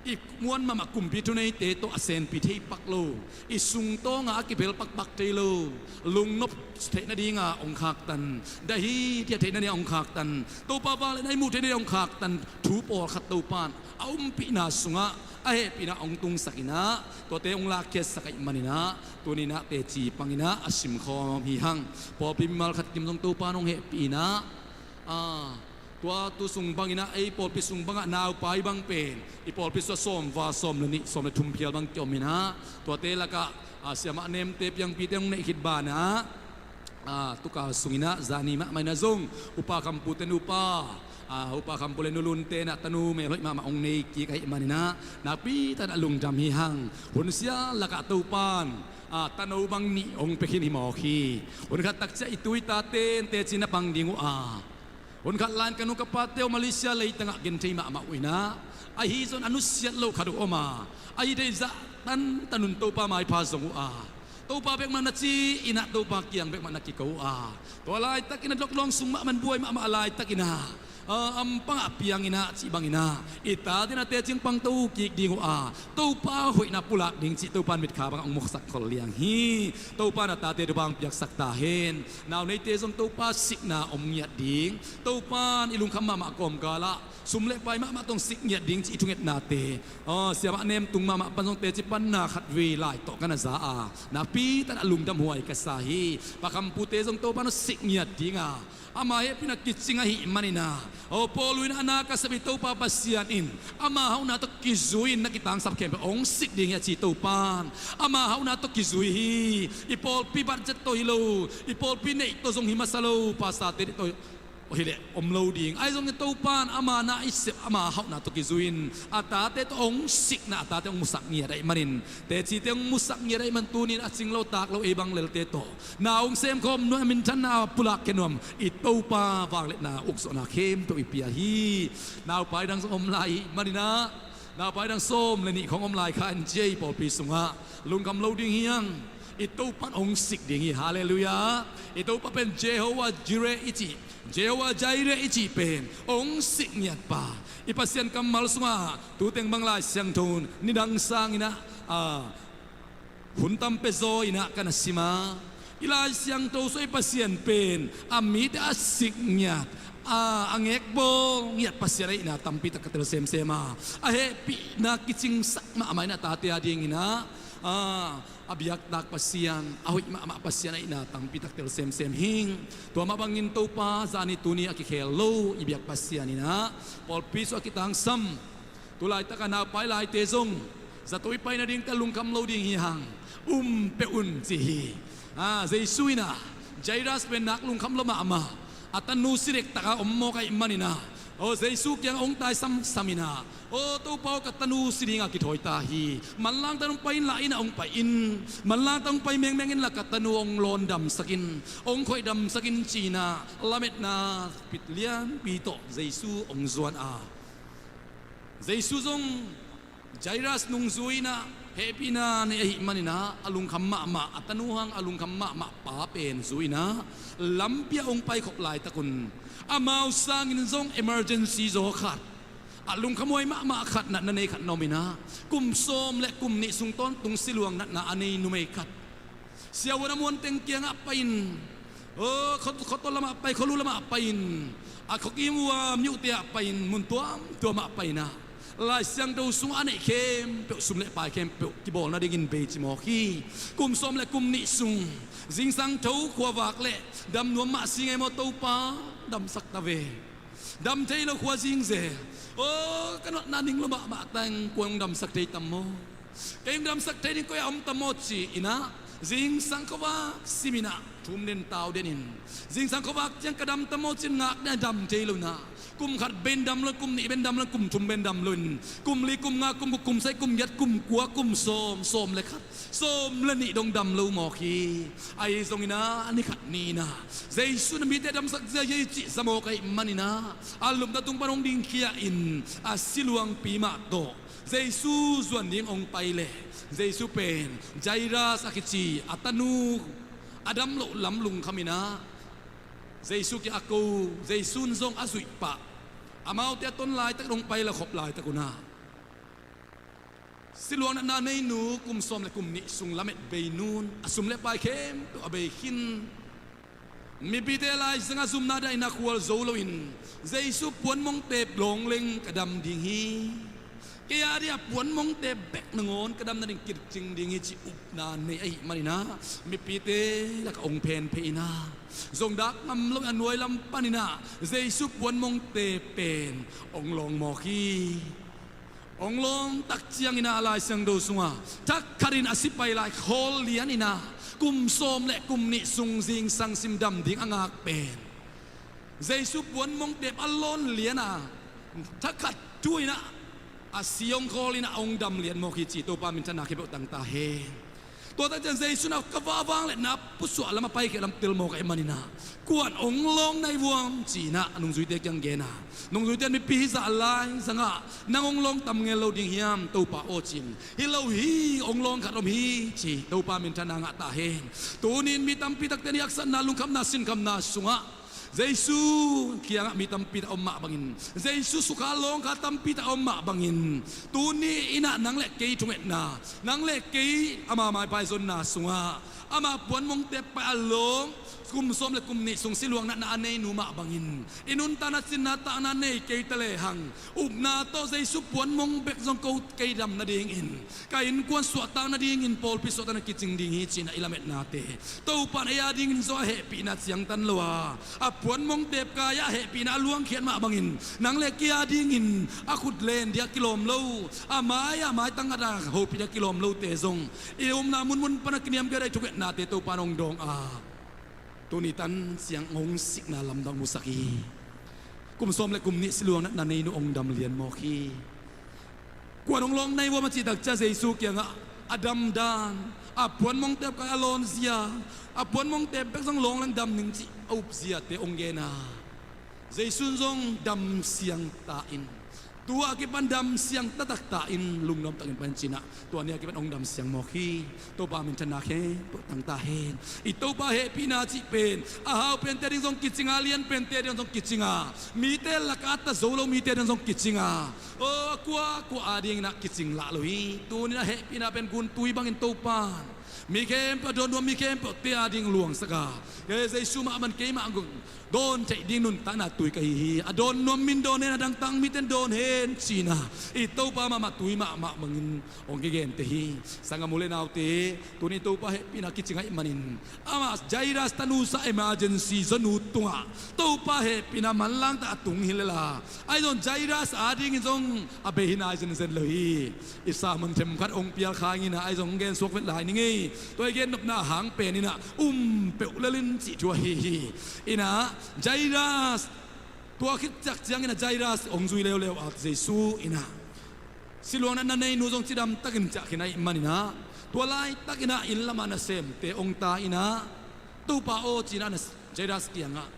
i muan mahmah kumpi thuneite tawh a senpi thei pak lo, i sungtawngah a kibel pakpak thei lo, lungnop theih nadinga hong khaktan, daih hithiat theih nadinga hong khaktan, Topa vangliatna i muh theih nadinga hong khaktan thu pawlkhat Topa in a ompihna sungah a hehpihna hong tungsak inah, tuate hong lakkhiatsak ahih maninah tuni inah teci panginah a simkhawm hi hang. Pawlpi mimal khat kim zong Topa in hong hehpih inah, a, tua tu sung banginah ei pawlpi sung bangah naupai bang pen i pawlpi sungah sawm val, sawm le nih, sawm le thum phial bang kiom inah, tuate lakah, a, siamah nemte, piangpite hong neih khit banah, a, tukal sunginah zani mahmah inah zong upa khampute in upa, Ah, Upa Kham Pu le Nu Lun te in ah tanu mel hoih mahmah hong nei kik ahih manin ah nakpi takin ah lungdam hi hang. Hun sial lakah Topa'n ah tanu bang nih hong pia khin hi mawk hi. Hun khat tak ciang i tu i tate in teci-in ah pang ding uh a, hun khat lai-in ka nu ka pate uh Malaysia leitang ah genthei mahmah uh in ah, ahi zongin a nusiat loh khat uh om a, a hih theih zah tantan un Topa maipha zong uh a, Topa bek mah na ci-in ah Topa kiang bek mah na kiko uh a, tua laitakin ah lockdown sung mahmah in buai mahmah a laitakin ah, ah, ampang ah piang in ah cih bangin ah i tate in ah teci-in pangto kik ding uh a, Topa hoihna pulak ding cih Topa'n mitkha bangah hong musak khol liang hi. Topa'n a tate thupha hong piaksak ta hen. Nau neite zong Topa sikna om ngiat ding, Topa'n i lungkham mahmah kawmkal ah sum le pai mahmah tawh hong sik ngiat ding cih i thungetnate, aw, siamah nemtung mahmah pan zong teci panna khatvei lai tawh ka na za a, nakpi takin ah lungdam huai ka sa hi. Pa Kham Pu te zong Topa'n hong sik ngiat ding a, ama hehpihna kicing ahih manin ah, aw, Paul in ah, a na ka sep i Topa Pasian in ama hauhna tawh kizui-in na kitangsap khempeuh hong sik ding hi a ci Topa'n ama hauhna tawh kizui hi. I pawlpi budget tawh hi lo, i pawlpi neih tawh zong hi masa lo, pastor te tawh hileh om lo ding. Ahi zongin Topa'n ama na i sep ama hauhna tawh kizui-in a tate tawh hong sikna, a tate hong musak ngiat ahih manin, tecite hong musak ngiat ahih man tuni-in a cing lo tak lo ei bang lelte tawh na hong semkhawm nuam, a minthanna pulak khia nuam i Topa vangliatna ukzawhna khempeuh i pia hi. Naupai dang zong om lai ahih manin ah, naupai dang sawm le nih khawng om lai kha in ci ei, pawlpi sungah lungkham lo ding hi hang. I Topa'n hong sik ding hi. Halleluiah. I Topa pen Jehovah Jireh i cih, Jehovah Jireh i cih pen hong sik ngiat pa. I Pasian kammal sungah tu teng bang Lai Siangtho in nidang sangin ah, ah, hun tam pia zaw in ah ka na sim a, i Lai Siangtho sungah i Pasian pen a mite a sik ngiat, a, a ngekbawl ngiat Pasian ahihna tampi tak ka tel semsem a, a hehpihna kicingsak mahmah in a tate adingin ah, a, a biaktak Pasian, a hoih mahmah Pasian ahihna tampi tak tel semsem hing. Tua mah bangin Topa zani tuni a kikhel lo i biak Pasian in ah pawlpi sungah a kitangsam, tu laitak a naupai laite zong zato i pai nadingte lungkham lo ding hi hang. Um peuh un ci hi. A, Jesu in ah Jairus pen nak lungkham lua mahmah, a tanu si dektak a om mawk ahih manin ah, aw, Jesu kiangah hong taisamsam in ah, aw Topa aw, ka tanu si ding a kithawi ta hi. Manlangtan hong pai inla, inn ah hong pai in. Manlangtan hong pai mengmeng inla ka tanu hong lawn damsak in, hong khoih damsak in ci-in ah lametna pit lianpi tawh Jesu hong zuan a, Jesu zong Jairus nung zui-in ah hehpihna nei ahih manin ah a lungkham mahmah, a tanu hang a lungkham mahmah pa pen zui-in ah lampi ah hong paikhop laitak un, amau sangin zong emergency zaw khat, a lungkhamhuai mahmah khat, natna nei khat na om in ah, kum sawm le kum nih sung tawntung siluang natna a nei numei khat, siavuan a muan teng kiangah pai-in, aw, khuatu, khuatu lamah pai, khualu lamah pai-in, a khuakim uh a miuhte ah pai-in, mun tuamtuamah pai-in ah, Lai Siangtho sungah a neih khempeuh, sum le pai khempeuh kibawl nadingin bei ci mawk hi. Kum sawm le kum nih sung zingsang tho khuavak leh dam nuam mah si ngei maw, Topa, damsak ta ve. Dam thei lo khua zing zel. Aw, ka nuatna ning lua mahmah teng, kua hong damsak thei tam maw? Kei hong damsak thei ding koi-ah om tam maw ci-in ah, zingsang khuavak simin ah thum den tau den in, zingsang khuavak ciang ka dam tam maw ci-in ngak den, dam thei lo in ah, kum khat bek in dam lo, kum nih bek in dam lo, kum thum bek in dam lo in, kum li, kum nga, kum guk, kum sagih, kum giat, kum kua, kum sawm, sawm le khat, sawm le nih dong dam lo mawk hi. Ahi zongin ah, a ni khat ni-in ah Jesu in a mite damsak zia hi cih za mawk ahih manin ah, a lumna tung pan hong dingkhia-in a siluangpi mah tawh Jesu zuan ding hong pai leh, Jesu pen Jairus a kici a tanu a dam loh lam lungkham in ah Jesu kiang a ko, Jesu in zong a zuih pah, amaute a ton laitak in hong pai leh khop laitak un ah, siluang natna neinu, kum sawm le kum nih sung lamet beinu in a sum le pai khempeuh a bei khin. Mipite laizang a zumna daihna khual zo loin Jesu puanmongte lawng leng ka dam ding hi. Kei a dingin a puanmongte bek nangawn ka dam nading kicing ding hi cih upna nei ahih manin ah, mipite lakah hong phenphei in ah, zong dak ngam loin a nuai lam panin ah Jesu puanmongte pen hong lawng mawk hi. Hong lawng tak ciangin ah, Lai Siangtho sungah thak khatin a sipai lai khawl lianin ah, kum sawm le kum nih sung zingsang sim dam ding a ngak pen Jesu puanmong tep a lawn lian a, thakhat thu in ah, a si hong khawl in ah hong dam lian mawk hi ci Topa minthanna khempeuh tang ta hen. Tua tak ciang Jesu in ah ka va vangletna pusuah lam a paikhia lam tel mawk ahih manin ah, kuan hong lawng na hi vuam ci in ah a nungzuite kiang gen a, nungzuite in mipi hi zah lai zangah nang hong lawng tam ngel lo ding hiam Topa aw ci in, hi lo hi, hong lawng khat om hi ci Topa minthanna ngah ta hen. Tuni in mi tampi takte in i haksatna, lungkhamna, sinkhamna sungah Jesu kiangah mi tampi tak a om mah bangin, Jesu sukha lawngkha tampi tak a om mah bangin, tuni in ah nang le kei thungetna, nang le kei ama maipai zonna sungah ama puanmong tep pai a lawng, kum sawm le kum nih sung siluang natna a nei nu mah bangin, i nuntakna cinna takna nei kei ta lehang, upna tawh Jesu puanmong bek zong ko kei dam nadingin, ka innkuan suahtak nadingin, pawlpi suahtakna kicing ding hi ci in ah i lametnate Topa in ei a dingin zong a hehpihna ciangtan lo a, a puanmong tep kai a hehpihna a luangkhiat mah bangin, nang le kei a dingin a khut len dia kilawm lo, a mai a maitang a hopih dia kilawm lote zong i omna munmun pan a kiniamkhiat a i thungetnate Topa in hong dawng a, tuni tan ciang hong sikna lamdang musak hi. Kum sawm le kum nih siluang natna nei nu hong dam lian mawk hi. Kuan hong lawng na hi vuam a cih tak ciang Jesu kiangah a dam dan, a puanmong tep kai a lawn zia, a puanmong tep bek zong lawng leng dam ning cih a up ziate hong gen a, Jesu in zong dam siang ta in, tu a kipan dam siang taktak ta in, lungnuam takin pan ci in ah, tua ni a kipan hong dam siang mawk hi. Topa minthanna khempeuh tang ta hen. I Topa hehpihna cih pen a hau pente ding zong kicing a, a lian pente ding zong kicing a, mite lakah a ta zo lo mite ding zong kicing a, aw, a kuakua a dingin ah kicing lah lo hi. Tuni in ah hehpihna pen guntui bangin Topa in mi khempeuh a dawn nuam, mi khempeuhte a ding luangsak a, kei Jesu mah bang keimah dawn theih ding nuntakna tui ka hi hi. A dawn nuam min dawn hen, a dangtak mite in dawn hen ci in ah, i Topa mahmah tui mahmah bangin hong kigente hi. Sanggam u le naute, tuni Topa hehpihna kicing ahih manin, amah Jairus tanu sa emergency zonu tungah Topa hehpihna manlang tak a tung hi lel a, ahi zong Jairus a dingin zong a bei hi nai zenzen lo hi. I sermon themkhat hong pial kha ing in ah, ahi zong hong gen suak vet lai ning ei. Tua i gen nopna hang pen in ah, um peuh lel in cih thu ahi hi. In ah, Jairus, tua khit ciang in ah Jairus hong zui leuleu a, Jesu in ah siluang natna nei nu zong cidam takin ciah khin ahih manin ah, tua laitak in ah inn lamah nasemte hong ta in ah, Topa aw ci in ah, na, Jairus kiangah,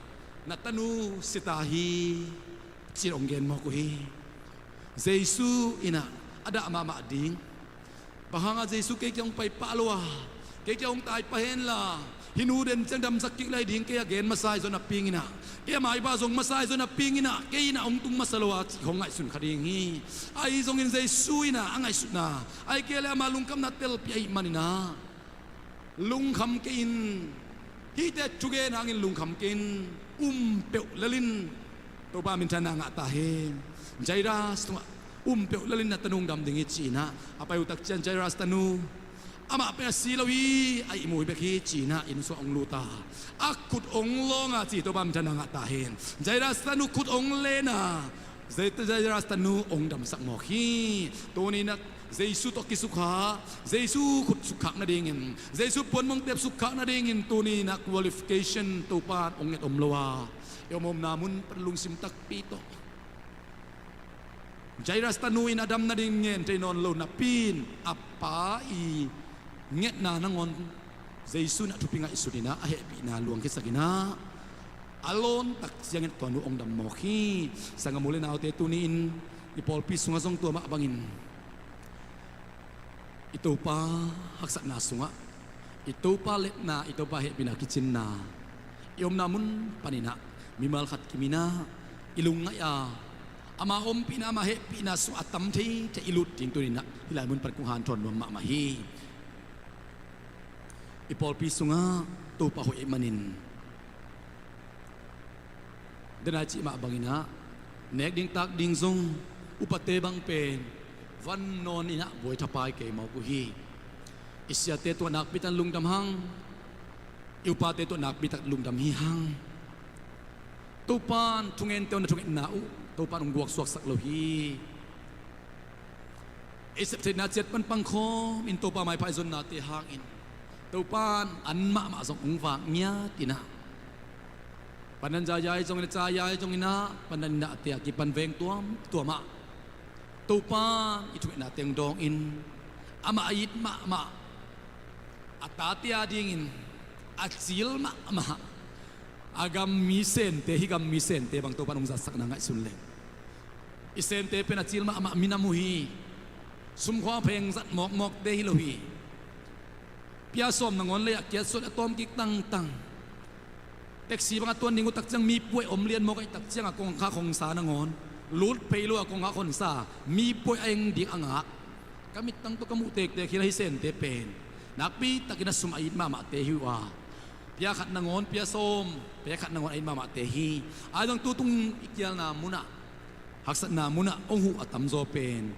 na tanu si ta hi ci in hong gen mawk uh hi. Jesu in ah a dah mahmah ding. Bang hang a Jesu kei kiang hong pai pah lo a, kei kiang hong tai pah hen la, hih nu den ciang damsak kik lai ding, kei a gen masa hi zaw napi ing in ah, kei a maipa zong masa hi zaw napi ing in ah, kei in ah hong tung masa lo a cih hong ngaihsun kha ding hi. Ahi zongin Jesu in ah a ngaihsutna, ahih kei leh ama lungkhamna telpih ahih manin ah, lungkham kei in, hihte thugen hangin lungkham kei in, um peuh lel in, Topa minthanna ngah ta hen. Jairus tungah, um peuh lel in, na tanu hong dam ding hi ci in ah a pai uh tak ciang Jairus tanu, amah pen a si lo hi, a ihmu hi bek hi ci in ah inn sungah hong lut a, a khut hong lawng a ci, Topa minthanna ngah ta hen. Jairus tanu khut hong len a, Jairus tanu hong damsak mawk hi. Tuni in ah Jesu tawh kisukha, Jesu khut sukkhak nadingin, Jesu puanmong tep sukkhak nadingin tuni in ah qualification Topa in hong nget om lo a, i om omna mun pan lungsim takpi tawh Jairus tanu in a dam nading ngen thei nawn lo napi in, a pa i ngetna nangawn Jesu in ah thupi ngaihsun in ah, a hehpihna luang khiasak in ah, a lawn tak ciangin tua nu hong dam mawk hi. Sanggam u le naute, tuni in i pawlpi sungah zong tua mah bangin i Topa haksatna sungah, i Topa letna, i Topa hehpihna kicinna, i omna mun panin ah mimal khat kim in ah i lungngaih a, ama ompihna, ama hehpihna sungah a tam thei thei i lut ding tuni in ah hih lai mun pan kong hanthawn nuam mahmah hi. I pawlpi sungah Topa hoih ahih manin, den a i cih mah bangin ah, nek ding tak ding zong upate bang pen van nawn in ah buai thapai kei mawk uh hi. I siate tungah nakpi tak lungdam hang, i upate tungah nakpi tak lungdam hi hang. Topa in thungente uh na thungetna uh Topa in hong guaksuaksak lo hi. I septheihna ciat pan pangkhawm in Topa maipha i zonnate hangin Topa in an mahmah zong hong vak ngiat in ah, Pandan zayai zongin a, cayai zongin a, pandan innah te a kipan veng tuamtuamah Topa i thungetna teng dawngin, amah a it mahmah, a tate a dingin a cil mahmah, a gam mi Sente, hih gam mi Sente bang Topa in hong zatsakna ngaihsun leng, i Sente pen a cil mahmah minam uh hi. Sumkhua pheng zat mawkmawkte hi lo hi. Pia sawm nangawn lei-ah kiatsuat a tawm kik tangtang. Taxi bangah tuan ding uh takciang mi puai om lian mawk ahih takciangah kongkhak hong sa nangawn, lut phei lo a kongkhak hong sa, mi puai a eng ding a ngak. Ka mittang tawh ka muh tektek hi la, hih Sente pen nakpi takin a sum a it mahmahte hi uh a, pia khat nangawn, pia sawm, pia khat nangawn a it mahmahte hi. Ahi zong tutung i kialna munah, haksatna munah hong huh a tamzaw pen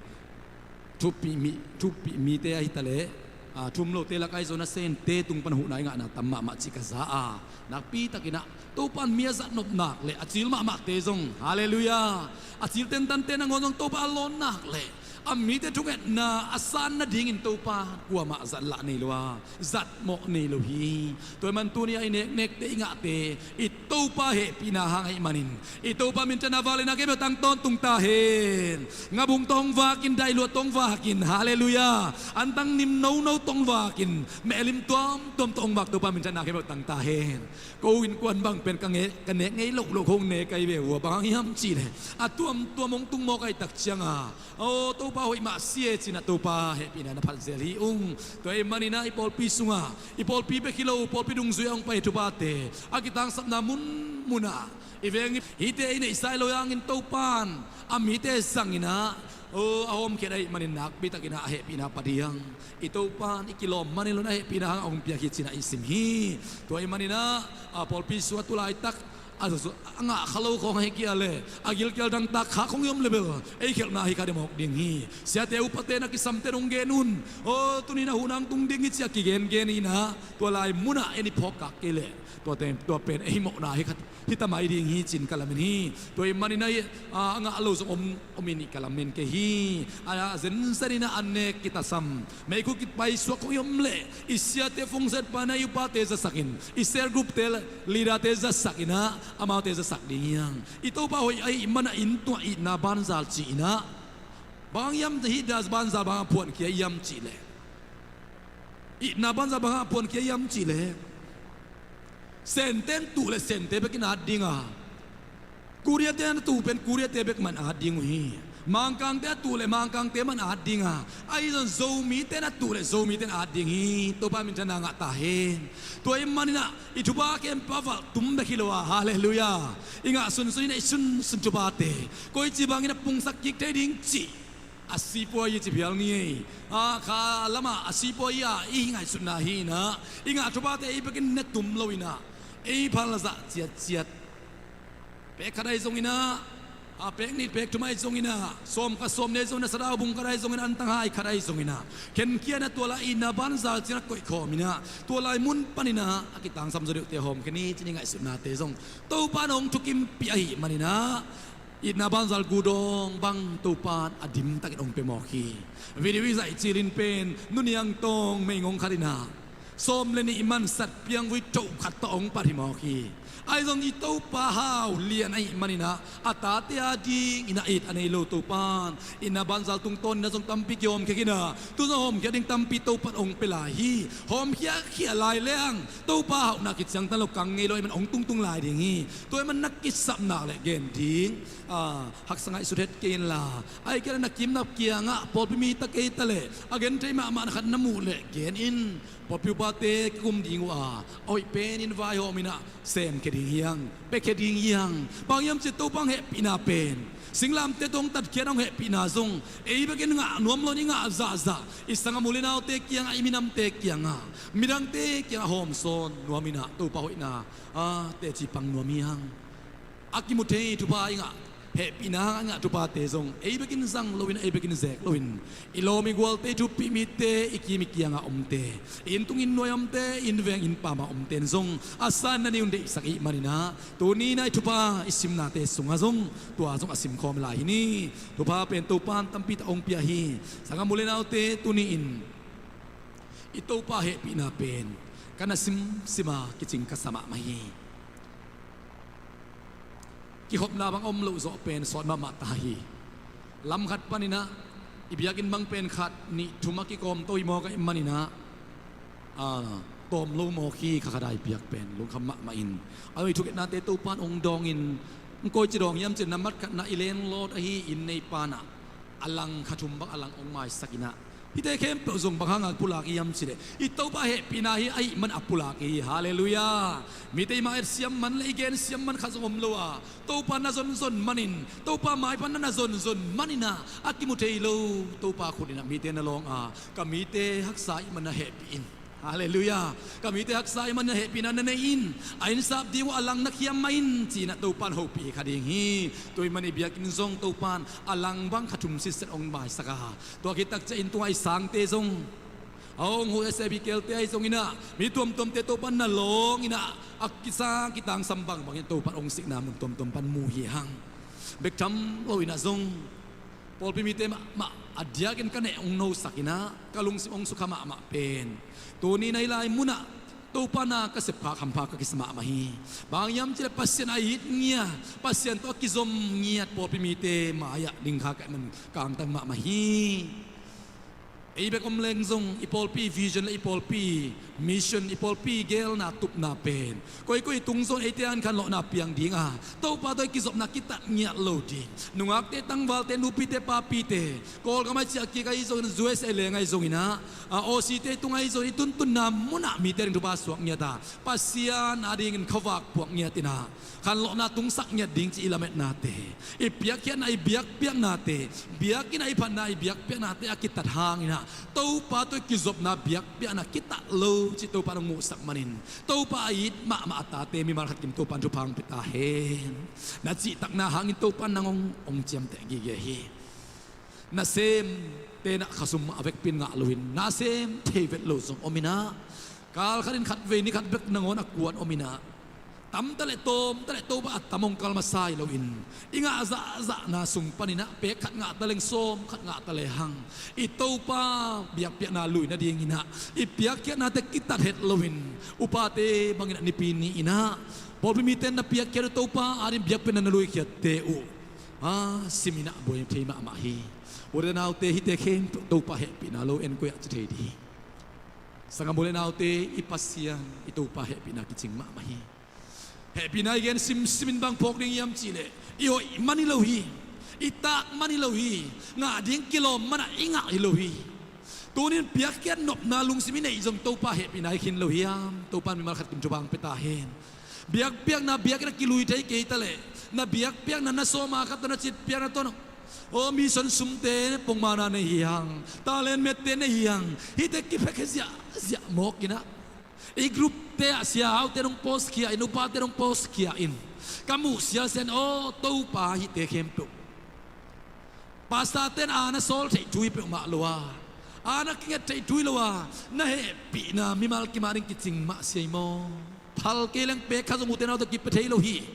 thuppih mi, thuppih mite ahi taleh, a, thu um lote lak ahi zong a Sente tung pan huhna i ngahna tam mahmah cih ka za a, nakpi takin ah Topa in mi a zat nop nak leh a cil mahmahte zong, halleluiah, a cil tentante nangawn zong Topa a lawn nak leh a mite thungetna a san nadingin Topa kuamah zat lah nei lo a, zat mawh nei lo hi. Tua ahih man tuni-ah i neknekte, i ngahte i Topa hehpihna hang ahih manin, i Topa minthanna vangliatna khempeuh tang tawntung ta hen. Ngabung tawh hong vakin, daihluat tawh hong vakin, halleluiah, antang nim nono tawh hong vakin, mehlim tuamtuam tawh hong vak Topa minthanna khempeuh tang ta hen. Ko innkuan bang pen ka nge-, ka nek ngei lohloh, hong nek ahi ve ua, bang hang hiam cihleh a tuamtuam hong tung mawk ahih takcianga, aw, Topa hoih mah si e, ci-in ah Topa hehpihna na phat zel hi ung. Tua ahih manin ah i pawlpi sungah, i pawlpi bek hi lo, pawlpi dungzui a hong pai thupate, a kitangsapna munmunah i veng, hihte i neihsa hi lo hangin Topa in a mite zangin ah, aw, a hawmkhiat ahih manin nakpi takin ah a hehpihna padiang, i Topa in i kilawm manin lo-in a hehpihna hang a hong piak hi, ci-in ah i sim hi. Tua ahih manin ah, a, pawlpi sungah tu laitak a, a ngah kha lo khawng ahi kei leh a gilkial dangtak khak khawng i om leh bel ei khelhna hi kha ding mawk ding hi. Siate, upate, na kisamte in hong gen un. Aw, tuni-in a huhna hong tung ding hi, ci-a kigengen in ah, tua lai munah en i phawkkak kei leh tuate, tua pen ei mawhna hi kha, hi ta mai ding hi, ci-in ka lamen hi. Tua ahih manin ah, a, a ngah lo zong om, om in i ka lamen kei hi. A, a zenzen in ah an nek kitasam, meikhu kipaisuak khawng i om leh i siate, phungset pana i upate zatsakin, i cell group-te, leader-te zatsakin ah amaute zatsak ding hi hang. I Topa hoih ahih manin ah inn tungah itna banzal ci-in ah, bang hang hiam, hih itna banzal bang hang a phuankhia hiam cihleh, itna banzal bang hang a phuankhia hiam cihleh, Sente in tuh leh Sente bekin at ding a, Korea-te in a tuh pen Korea-te bek mah in at ding uh hi. Mangkangte a tuh leh Mangkangte mah in at ding a, ahi zong Zomite in a tuh leh Zomite in at ding hi. Topa minthanna ngah ta hen. Tua ahih manin ah i thupha khempeuh a valh tum bek hi lo a, halleluiah, i ngah sunsun, i neih sunsun thuphate koici bangin a pungsak kik thei ding cih a sipuai i ci phial ni ei. A, kha lamah a sipuai a i ngaihsutna hi in ah, i ngah thuphate ei bekin ne tum lo-in ah, ei phalzah ciatciat, pek khat ahi zongin ah, a, pek nih, pek thum ahi zongin ah, sawm khat, sawmnih ahi zongin ah, sadau bung khat ahi zongin ah, antang hai khat ahi zongin ah, khenkhia in ah, tua lai itna banzal ciang ah koihkhawm in ah, tua lai mun panin ah a kitangsam zaw deuhte hawmkhia ni, ci-in i ngaihsutnate zong Topa in hong thukimpih ahih manin ah, itna banzal gudawng bang Topa in a dimtakin hong pia mawk hi. Video i zaih cilin pen nuniang tawng meingong khat in ah sawm le nih man satpiang vui thoh khat tawh hong pat hi mawk hi. Ahi zong i Topa hau lian ahih manin ah, a tate a dingin ah it a nei lo Topa in itna banzal tungtawnin ah zong tampi kihawmkhia khin a, tu zong hawmkhia ding tampi Topa in hong pia lai hi. Hawmkhia khia lai leng Topa hauhna kiciangtan lo, kang ngei lo ahih manin hong tungtung lai ding hi. Tua ahih manin na kisap nak leh gen ding, a, haksa ngaihsut het kei inla, ahih kei leh na kim na kiangah, pawlpi mi ta kei ta leh, a genthei mahmah na khat na muh leh gen in. Pawlpi upate kikum ding uh a, a hoih penin vaihawm in ah semkhia ding hi hang, piakhia ding hi hang. Bang hiam cih leh Topa hong hehpihna pen singlamteh tawh hong tatkhiat a hong hehpihna zong ei bekin ngah nuam lo-in i ngah zahzah, i sanggam u le naute kiangah, i minamte kiangah, midangte kiangah hawmsawn nuam in ah Topa hoihna, a, teci pang nuam hi hang. A kimu thei thupha i ngah, hehpihna hang a i ngah thuphate zong ei bekin zang lo-in, ei bekin zek lo-in, i lawm i gualte, i thuppih mite, i kim i kiangah omte, i inn tung inn nuai omte, inn veng inn pam a omte in zong a san na ni un deihsak i hih manin ah, tuni-in ah i thupha i simnate sungah zong tua zong a simkhawm lai hi ni. Thupha pen Topa in tampi tak hong pia hi. Sanggam u le naute, tuni-in i Topa hehpihna pen ka na simsim a kicing ka sa mahmah hi. kikhopna bang om loh zawh pen sawt mahmah ta hi. Lam khat paninah i biakinn bang pen khat nih thum a kikawm to hi mawk ahih maninah, a, tawm lo mawk hi. Kha khat a i piak pen lungkham mahmah in, a, i thuketnate Topan hong dawngin, hong koi ci dawng hiam cin, nambat khatna i landlord ahi inn neipanah a lang kha thum bang a lang hong maisak inah, hihte khempeuh zong bang hanga pulak hiam cileh, i Topa hehpihna hi ahih man a pulak hi. Halleluiah. Mite i ma et siam man le i gen siam man khat zong om lo a, Topa na zonzon manin, Topa maipan na na zonzon maninah a kimu thei lo Topa khutinah mite na lawng a, ka mite haksa ahih man na hehpih in. Halleluiah. Ka mite haksa ahih man na hehpihna na nei in, a innsap ding uh a lang na khiam mah in, cinah Topan hopih kha ding hi. Tua ahih man i biakinn zong Topan a lang bang kha thum sitset hong maisak a, tua khit takciah inn tungah i sangte zong, a hong hu S A B K L te ahi zonginah, mi tuamtuamte Topan na lawnginah a kisa kitangsam bangbangin Topan hong sikna mun tuamtuam pan mu hi hang. Bek tham loinah zong pawlpi mite mahmah a diakin ka neh hong nosakinah ka lungsim hong sukha mahmah pen, tuni na i lai munah Topa na ka sepkhak hampha ka kisa mahmah hi. Bang hiam cileh Pasian a it ngiat, Pasian tawh a kizom ngiat pawlpi mite mai-ah dingkha ka hih man ka angtang mahmah hi. Ei bek om leng zong i pawlpi vision le i pawlpi mission, i pawlpi gelna tupna pen koikoi tung zong eite an khanlawhna piang dinga, Topa tawh i kizopna kitat ngiat lo ding. Nungakte, tangvalte, nupite, papite, Kawlgam ahi ciah kik ahi zongin, U S A leng ahi zonginah, a, Aussie te tung ahi zongin i tuntunna munah mite ding thupha suak ngiat a, Pasian adingin khuavak puak ngiat inah, khanlawhna tungsak ngiat ding ci i lametnate, i piakkhiatna, i biakpiaknate, biakinn ah i phatna, i biakpiaknate a kitat hanginah Topa tawh i kizopna biakpiakna kitat lo cih Topa nong muhsak manin, Topa a it mahmah a tate mimal khat kim Topa in thupha hong pia ta hen. Na cihtakna hangin Topa nang hong, hong ciamteh gige hi. Nasemte na khasum a vekpi-in ngah loin, nasem thei vet lo zong om inah, kal khatin khatvei ni khat bek nangawn a kuan om inah, tamta le tawmta le Topa a tam hong kal masa hi loin, i ngah zahzahna sung paninah pek khat ngah taleng, sawm khat ngah talehang, i Topa biakpiakna lui nadinginah i piakkhiatnate kitat het loin, upate banginah nipi ni inah pawlpi mite na piakkhiat uh Topa ading biakpiakna na luikhiatte uh, a, siminah buai thei mahmah hi. U le naute, hihte khempeuh Topa hehpihna lo en koi-ah ci thei ding hi. Sanggam u le naute, i Pasian i Topa hehpihna kicing mahmah hi. Hehpihna i gen simsimin bang phawk ding hiam cihleh, i hoih man hi lo hi. I tak man hi lo hi. Ngah ding kilawm manah i ngah hi lo hi. Tunin piakkhiat nopna lungsim i neih zong Topa hehpihna i khin lo hiam? Topa in mimal khat kim thupha hong pia ta hen. Biakpiakna biakinn a kilui thei kei taleh, na biakpiakna na sawma khat tawh, na citpiakna tawh, aw, mission sumte pongmana nei hi hang, talent mette nei hi hang. Hihte kiphekhia ziahziah mawk inah, i group te ah sia aute nong post khia in, upate nong post khia in, ka muh siasia in, aw Topa, hihte khempeuh pastor ten a na sawl theih thu hi peuhmah lo a, a na kinget theih thu hi lo a, na hehpihna mimal kim ading kicing mah sia hi maw? Phal kei leng pek kha zong ute naute kipia thei lo hi.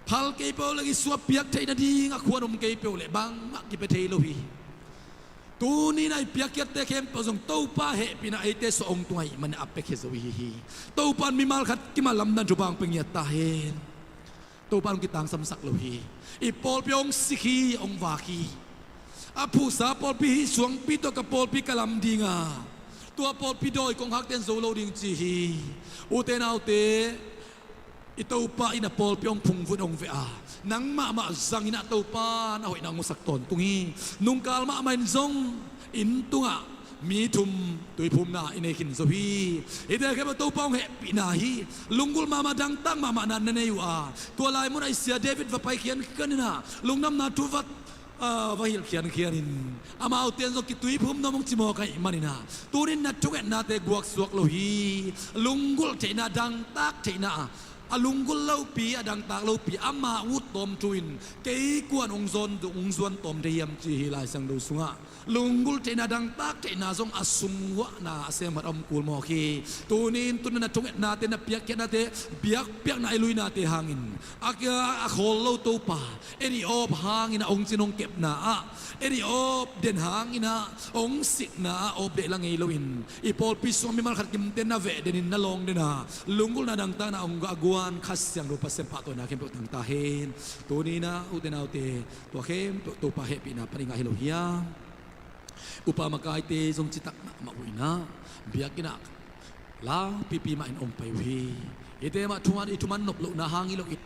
Phal kei peuh leng i suah piak theih nading a khuan om kei peuh leh bangmah kipia thei lo hi. Tuni-in a i piakkhiatte khempeuh zong Topa hehpihna eite suah hong tung ahih manin a piakhia zo i hi hi. Topa in mimal khat kim a lamdang thupha hong pia ngiat ta hen. Topa in hong kitangsamsak lo hi. I pawlpi hong sik hi, hong vak hi. A phuhsa pawlpi hi, suangpi tawh ka pawlpi ka lam ding a, tua pawlpi dawi kongkhakte in zo lo ding ci hi. Ute naute, i Topa in a pawlpi hong phungvuh in hong veh a, nang mahmah zangin ah Topa in a hoihna hong musak tawntung hi. Nungkal mahmah in zong inn tungah mi thum tuiphumna i nei khin zo hi. Hihte khempeuh Topa hong hehpihna hi. Lunggulh mahmah, dangtak mahmahna na nei uh a, tua lai munah i sia David va pai khiankhian in ah, lungdamna thu va, ah, va hilh khiankhian in, amaute in zong kituiphum nuam hong ci mawk ahih manin ah, tuni-in na thungetnate guaksuak lo hi. Lunggulh theihna, dangtak theihna, a lunggulh lopi, a dangtak lopi, ama ut tawm thu-in kei kua'n hong zuan, hong zuan tawm thei hiam ci hi. Lai Siangtho sungah lunggulh theihna, dangtak theihna zong a sungvuahna a sem khat a om kul mawk hi. Tuni-in tuni-in na thungetnate, na piakkhiatnate, biakpiakna i luinate hangin a, a khawl lo Topa, en i awp hangin a hong cin hong kepna ah, en i awp den hangin ah, hong sikna ah awp deih la ngei loin, i pawlpi sungah mimal khat kimte na veh denin, na lawng den a, lunggulhna, dangtakna hong a guak Kha Siangtho Pasian pahtawina khempeuh tang ta hen. Tuni-in ah ute naute, tua khempeuh Topa hehpihna panin ngah hi lo hiam? Upa makaite zong citak mahmah uh in ah, biakinn ah laupipi mah in ong pai uh hi. Hihte mah thuman, i thuman nop lohna hang hi lo in,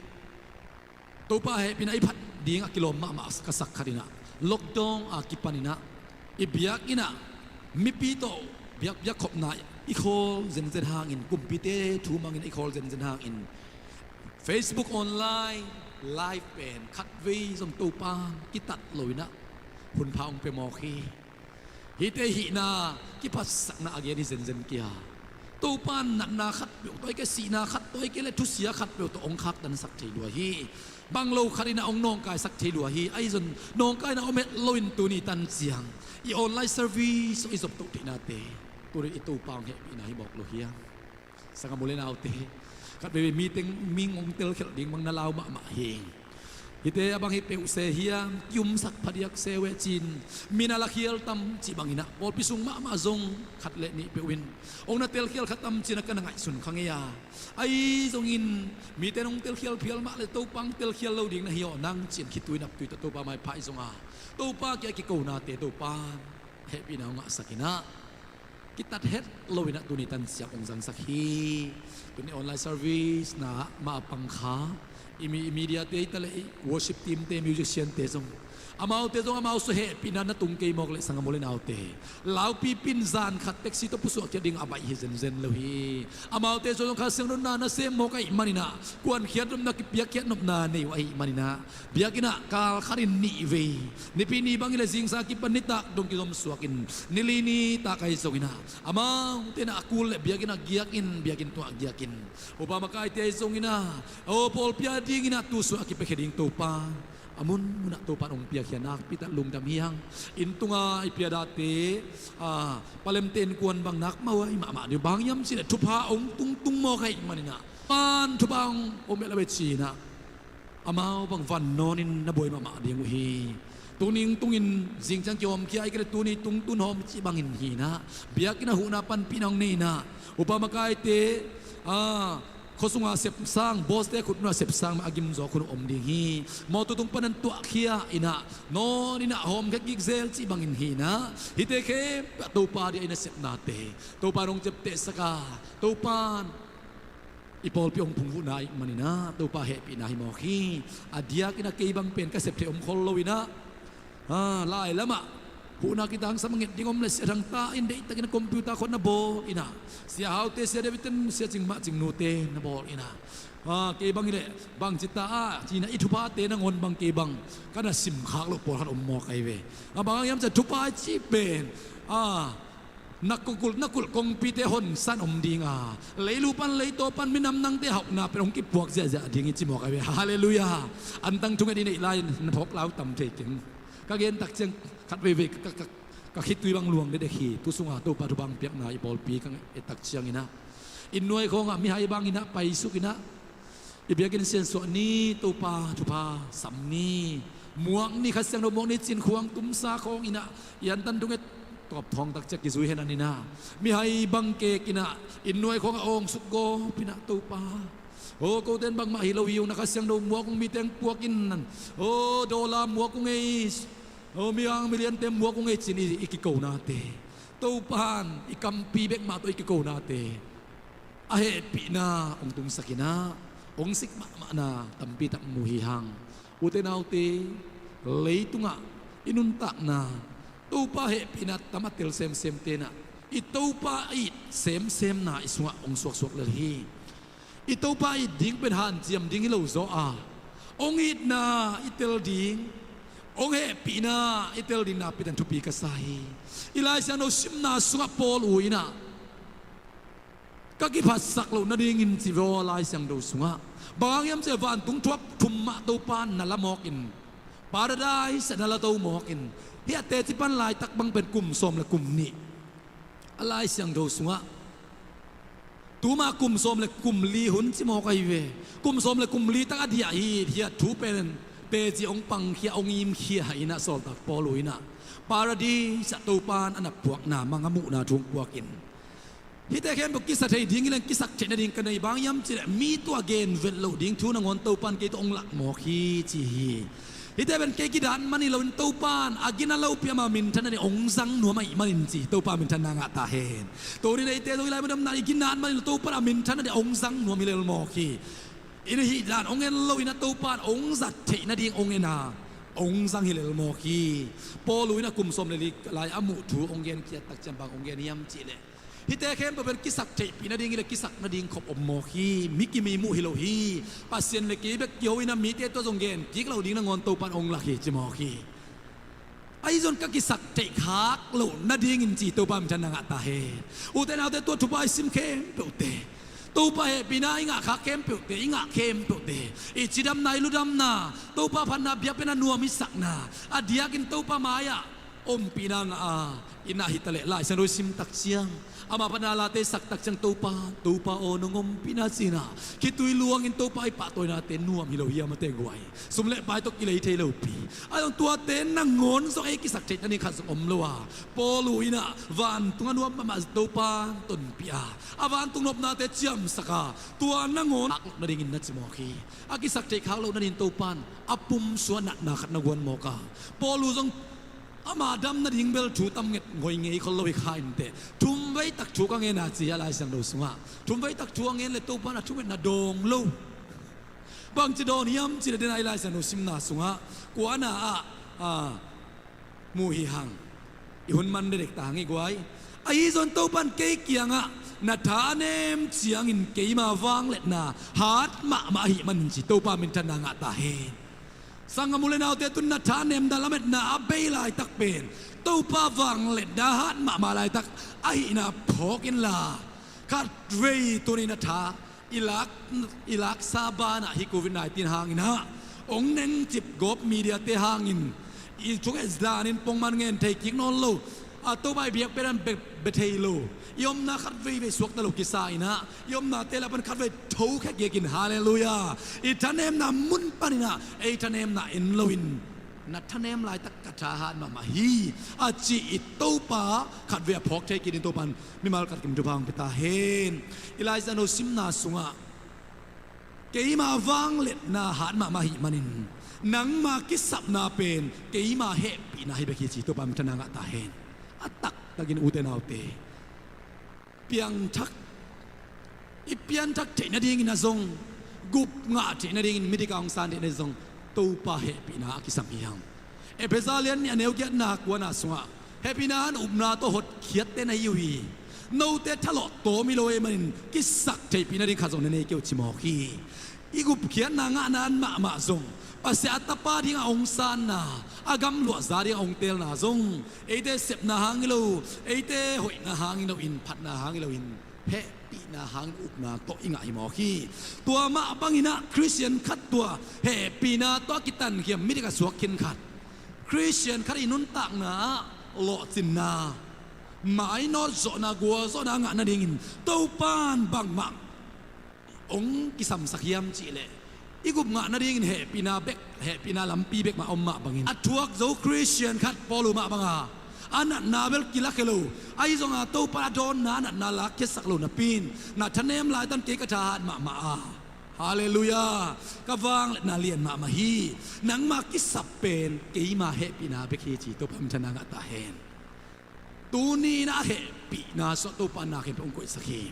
Topa hehpihna i phat ding a kilawm mahmah ka sak khat in ah, lockdown a kipan in ah i biakinn ah mipi tawh biakbiak khopna i khawl zenzen hangin, kumpite thu mangin i khawl zenzen hangin, Facebook online live pen khatvei zong Topa kitat lo in ah hun pha ong pia mawk hi. Hihte hihna kiphatsakna a gen hi zenzen kia. Topa natna khatpeuh, tua hi kei leh sihna khat, tua hi kei leh thusia khatpeuh tawh ong khaktansak thei lua hi. Bang lo khat in ah ong nawngkaisak thei lua hi. Ahi zong nawngkaina om het lo in tuni tan ciang i online service i zop toh theihnate, tuni i Topa ong hehpihna hi mawk lo hiam? Sanggam u le naute, khatvei mi teng ming ong telkhialh ding bang na lau mahmah hi. Hihte a bang hi peuh se hiam, ki-umsak phadiak se ve ci-in mi na lakhial tam cih bang in ah, pawlpi sung mahmah zong khat le nih peuh in ong na telkhial kha tam ci-in ah ka na ngaihsun kha ngei a. Ahi zongin mite nong telkhial phial mah leh Topa ong telkhial lo ding na hi aw nang ci-in khitui naptui tawh Topa maipha i zong a, Topa kiang a kikonate Topa hehpihna ong ngahsak in ah, kitat het lo in ah tuni tan ciang ong zangsak hi. Tuni online service na mah a pang kha i mi, i mediate hi ta leh i worship teamte, musiciante zong, amaute zong amau suah hehpihna na tung kei mawk leh sanggam u le naute, laupipi in zan khat taxi tawh pusuah khiat ding a baih hi zenzen lo hi. Amaute zong Kha Siangtho na nasem mawk ahih manin ah, kuankhiat nopna, kipiakkhiat nopna nei uh ahih manin ah, biakinn ah kal khat in nih vei, Nipi ni bang hi leh zingsang kipan nitak dong kizom suak in, ni li nitak ahi zongin ah, amaute in ah a kul leh biakinn ah giak in, biakinn tungah giak in, upa makaite ahi zongin ah, aw pawlpi a dingin ah tu sung a kipiakhia ding Topa, a munmun ah Topa in ong piakhia nakpi tak lungdam hi hang. Inn tunga i piadate, a, palemte innkuan bang nak mawh ahi mahmah ding, bang hiam cih leh thupha ong tungtung mawk ahih manin ah, pan thupha ong om het lo ve ci-in ah, amau bang vannawnin na buai mahmah ding uh hi. Tuni tungin zingciang kihawmkhia ahih kei leh tuni tungtun hawm cih bangin hi in ah, biakinn ah huhna panpihna ong nei in ah, upa makaite, a, khua sunga sepsang, bawste khut nunah sepsang mah a gimzaw khun uh om ding hi. Mawtaw tung panin tuahkhia in ah, nawn in ah hawmkhia kik zel cih bangin hi in ah, hihte khempeuh Topa ading a i nasepnate Topa in ong ciaptehsak a, Topa in i pawlpi ong phungvuhna ahih manin ah Topa hehpihna hi mawk hi. A diakin ah kei bang pen ka sep theih om khol lo in ah, a, lai lamah huhna kitangsam a nget ding om leh Sia Thang Ta in deihtakin a computer khawng na bawl in ah, Sia Hau te, Sia David ten, Sia Cing Mah Cing Nu te na bawl in ah, a, kei bang hi leh bangci ta a ci-in ah i thuphate nangawn bang kei bang ka na simkhak loh pawlkhat om mawk ahi ve. A, bang hang hiam cih leh thupha i cih pen, a, na kulh, na kulh kongpite honsan om ding a, leilu pan leitaw pan minam nangte hauhna pen hong kipuak ziahziah ding hi ci mawk ahi ve. Halleluiah. Antang thunget i neih lai-in na phawk lau tam thei keng. Ka gen tak ciang khat veivei ka, ka, ka, ka khitui bang luang dekdek hi. Tu sungah Topa thupha hong piakna i pawlpi ka et tak ciangin ah, inn nuai khawngah mihai bangin ah paisuk in ah, i biakinn siansuah ni, Topa thupha sam ni, muak ni, Kha Siangtho muak ni ci-in khuang tumsa khawng in ah, i antan thunget tawp thawng tak ciang kizui hen an in ah, mihai bang kek in ah, inn nuai khawngah awngsuk gawp in ah, Topa, aw, kote in bangmah hi lo hi ung, na Kha Siangtho muak ung, mite hong puak in, aw, dollar muak ung ei, aw, mi ang miliante muak ung ei ci-in i, i kikonate, Topa in i kampi bek mah tawh i kikonate a hehpihna hong tungsak in ah, hong sik mahmahna tampi tak mu hi hang. Ute naute, leitungah i nuntakna Topa hehpihna tam a tel semsemte in ah, i Topa it semsemna i sungah hong suaksuak lel hi. I Topa it ding pen hanciam ding hi lo zaw a, hong itna i tel ding, hong hehpihna i tel ding nakpi tak thupi ka sa hi. I Lai Siangtho simna sungah Paul uh in ah, ka kiphatsak loh nadingin ci vaw, Lai Siangtho sungah. Bang hang hiam cih leh vantung thuak thum mah Topa in na la mawkin, Paradise ah na la to mawkin, hih a teci pan laitak bang pen kum sawm le kum nih. A Lai Siangtho sungah tuma kum sawm le kum li hun ci mawk ahi ve. Kum sawm le kum li tak a diah hi, hih a thu pen teci hong pangkhia, hong imkhia in ah, sawltak Paul uh in ah, Paradise ah Topa in a na puakna mang a muhna thu hong puakin, Hihte khempeuh kisa thei ding hi leng kisak theih nading ka nei bang hiam cih leh mi tua gen velh loh ding thu nangawn Topan kei tawh hong lak mawk hi ci hi. Hihte pen kei kidan man hi loin Topan a gina lopi ama minthan nading hong zang nuam ahih manin ci Topa minthanna ngah ta hen. Tuni in eite zong i lai mundamna i gina man hi lo Topan a minthan nading hong zang nuam hi lel mawk hi. I hih dan hong en loin a Topan hong zat theih nading hong en a hong zang hi lel mawk hi. Paul in a kum sawm le li lai a muh thu hong genkhiat tak ciang bang hong gen hiam cih leh hihte khempeuh pen kisak theihpih nading hi leh kisak nading khop om mawk hi. Mi kimi muh hi lo hi. Pasian le kei bek kiho in a mite tua zong gen kik lo ding nangawn Topan hong lak hi ci mawk hi. Ahi zong ka kisak theih khak loh nadingin ci Topa minthanna ngah ta hen. Ute naute tua thupha i sim khempeuhte, Topa hehpihna i ngah khak khempeuhte, i ngah khempeuhte, i cidamna, i ludamna, Topa phatna biakpiakna nuam i sakna, a diakin Topa mai-ah ompihna ngah a i na hi ta leh Lai Siangtho i sim tak ciang ama phatna late i sak tak ciang Topa, Topa aw nong ompihna ci-in a khitui luangin Topa i pahtawinate nuam hi lo hiam a te guai. Sum le pai tawh kilei thei lopi. A zong tuate nangawn zong ei kisak theih nading khat zong om lo a, Paul in a vantung a nuam mahmah Topa tonpih a, a vantung nopnate ciamsak a, tua nangawn khak loh nadingin na ci mawk hi. A kisak theih khak loh nadingin Topan a pumsuak natna khat na guan mawk a, Paul zong ama dam nading bel thu tam nget ngoi ngei khol lo hi kha inteh. Thumvei tak thu ka ngen a ci a Lai Siangtho sungah. Thumvei tak thu a ngen leh Topan a thungetna dawng lo. Bangci dawn hiam cih leh den a i Lai Siangtho simna sungah kuana ah, ah, mu hi hang. I hun man dekdek ta hang i guai. Ahi zong Topan kei kiangah na thanem ciangin keima vangliatna hat mahmah ahih manin ci Topa minthanna ngah ta hen. Sanggam u le naute, tun na thanemna lametna a bei laitak pen Topa vangliatna hat mahmah laitak ahihna phawk inla, khatvei tuni na tha i lak, i laksa banah hih covid nineteen hangin ah hong nengcip gawp mediate hangin i thungetna danin pongman ngen thei kik nawn lo. A Topa i biakpiakna bia, bia thei lo. I omna khat veivei suakta lo kisa in ah i omnate lak pan khatvei thokhia kikin, halleluiah, i thanemna mun panin ah ei thanemna en loin na thanem laitak ka tha hat mahmah hi a ci i Topa khatvei a phawk thei kik ding Topan mimal khat kim thupha hong pia ta hen. I Lai Siangtho simna sungah keima vangliatna hat mahmah ahih manin nangma kisapna pen keima hehpihna hi bek hi ci Topa minthanna ngah ta hen. A taktakin ute naute, piangthak, i pianthak theih nadingin a zong, gup ngah theih nadingin, midik a hong san theih nadingin zong Topa hehpihna a kisam hi hang. Efesa lian nih a neu giatna kuana sungah hehpihna han upna tawh hotkhiatte na hi uh hi. Note thalawh tawm hi lo ahih manin kisak theihpih nading khat zong na nei kei uh ci mawk hi. I gupkhiatna ngahna an mahmah zong Pasian a Tapa dingah hong sanna, a gamluahza dingah hong teelna zong eite sepna hang hi lo, eite hoihna hang hi loin, phatna hang hi loin, hehpihna hangin upna tawh i ngah hi mawk hi. Tua mah bangin ah Khristian khat tua hehpihna tawh a kitankhiam midik a suak khin khat, Khristian khat i nuntakna ah lawhcinna, mainawt zawhna, gualzawhna a ngah nadingin Topan bangmah hong kisamsak hiam cih leh i gup ngah nadingin hehpihna bek, hehpihna lampi bek mah om mah bangin a thuak zo Khristian khat Paul uh mah banga a natna bel kilakhia lo. Ahi zonga Topa a dawnna a natna lakkhiatsak lo napi in na thanem laitan kei ka tha hat mahmah a, halleluiah, ka vangliatna lian mahmah hi. Nangma kisap pen keima hehpihna bek hi ci Topa minthanna ngah ta hen. Tuni in a hehpihna sungah Topa na khempeuh hong koihsak hi.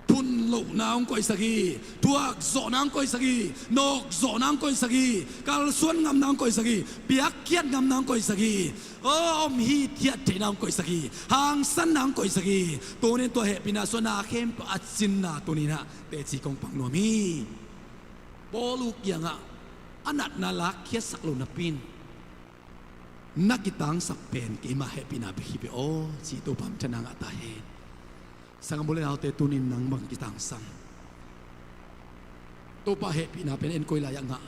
Phun lohna hong koihsak hi. Thuak zawhna hong koihsak hi. Nawk zawhna hong koihsak hi. Kalsuan ngamna hong koihsak hi. Piakkhiat ngamna hong koihsak hi. Aw, om hithiat theihna hong koihsak hi. Hangsanna hong koihsak hi. Tuni in tua hehpihna sungah na khempeuh a cinna tuni in ah teci kong pang nuam hi. Paul uh kiangah a natna lakkhiatsak lo napi in na kitangsak pen keima hehpihna bek hi ve aw ci Topa minthanna ngah ta hen. Sanggam u le naute, tunin nang bang kitangsam? Topa hehpihna pen en koi lai-ah ngah?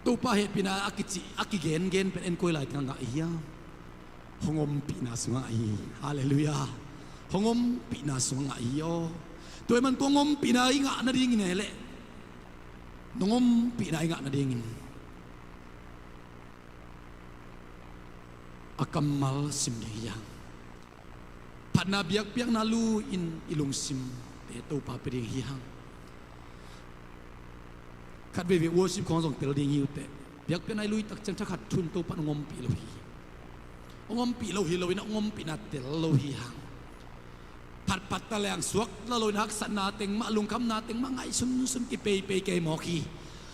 Topa hehpihna a kici, a kigengen pen en koi lai-ah ngah i hiam? Hong ompihna sungah ngah i hi. Halleluiah. Hong ompihna sungah ngah i hi aw. Tua ahih man tua hong ompihna i ngah nadingin e leh, nong ompihna i ngah nadingin a kammal sim ding hi hang. Khatna, biakpiakna lui-in i lungsimte Topa pia ding hi hang. Khat veivei worship khawng zong tel ding hi uh teh. Biakpiakna i lui tak ciang thakhat thu-in Topa in hong ompih lo hi. Hong ompih lo hi lo-in ah hong ompihna tel lo hi hang. Phatphat ta leng suak lo-in haksatna teng mah, lungkhamna teng mah ngaihsunsun kipeipei kei mawk hi.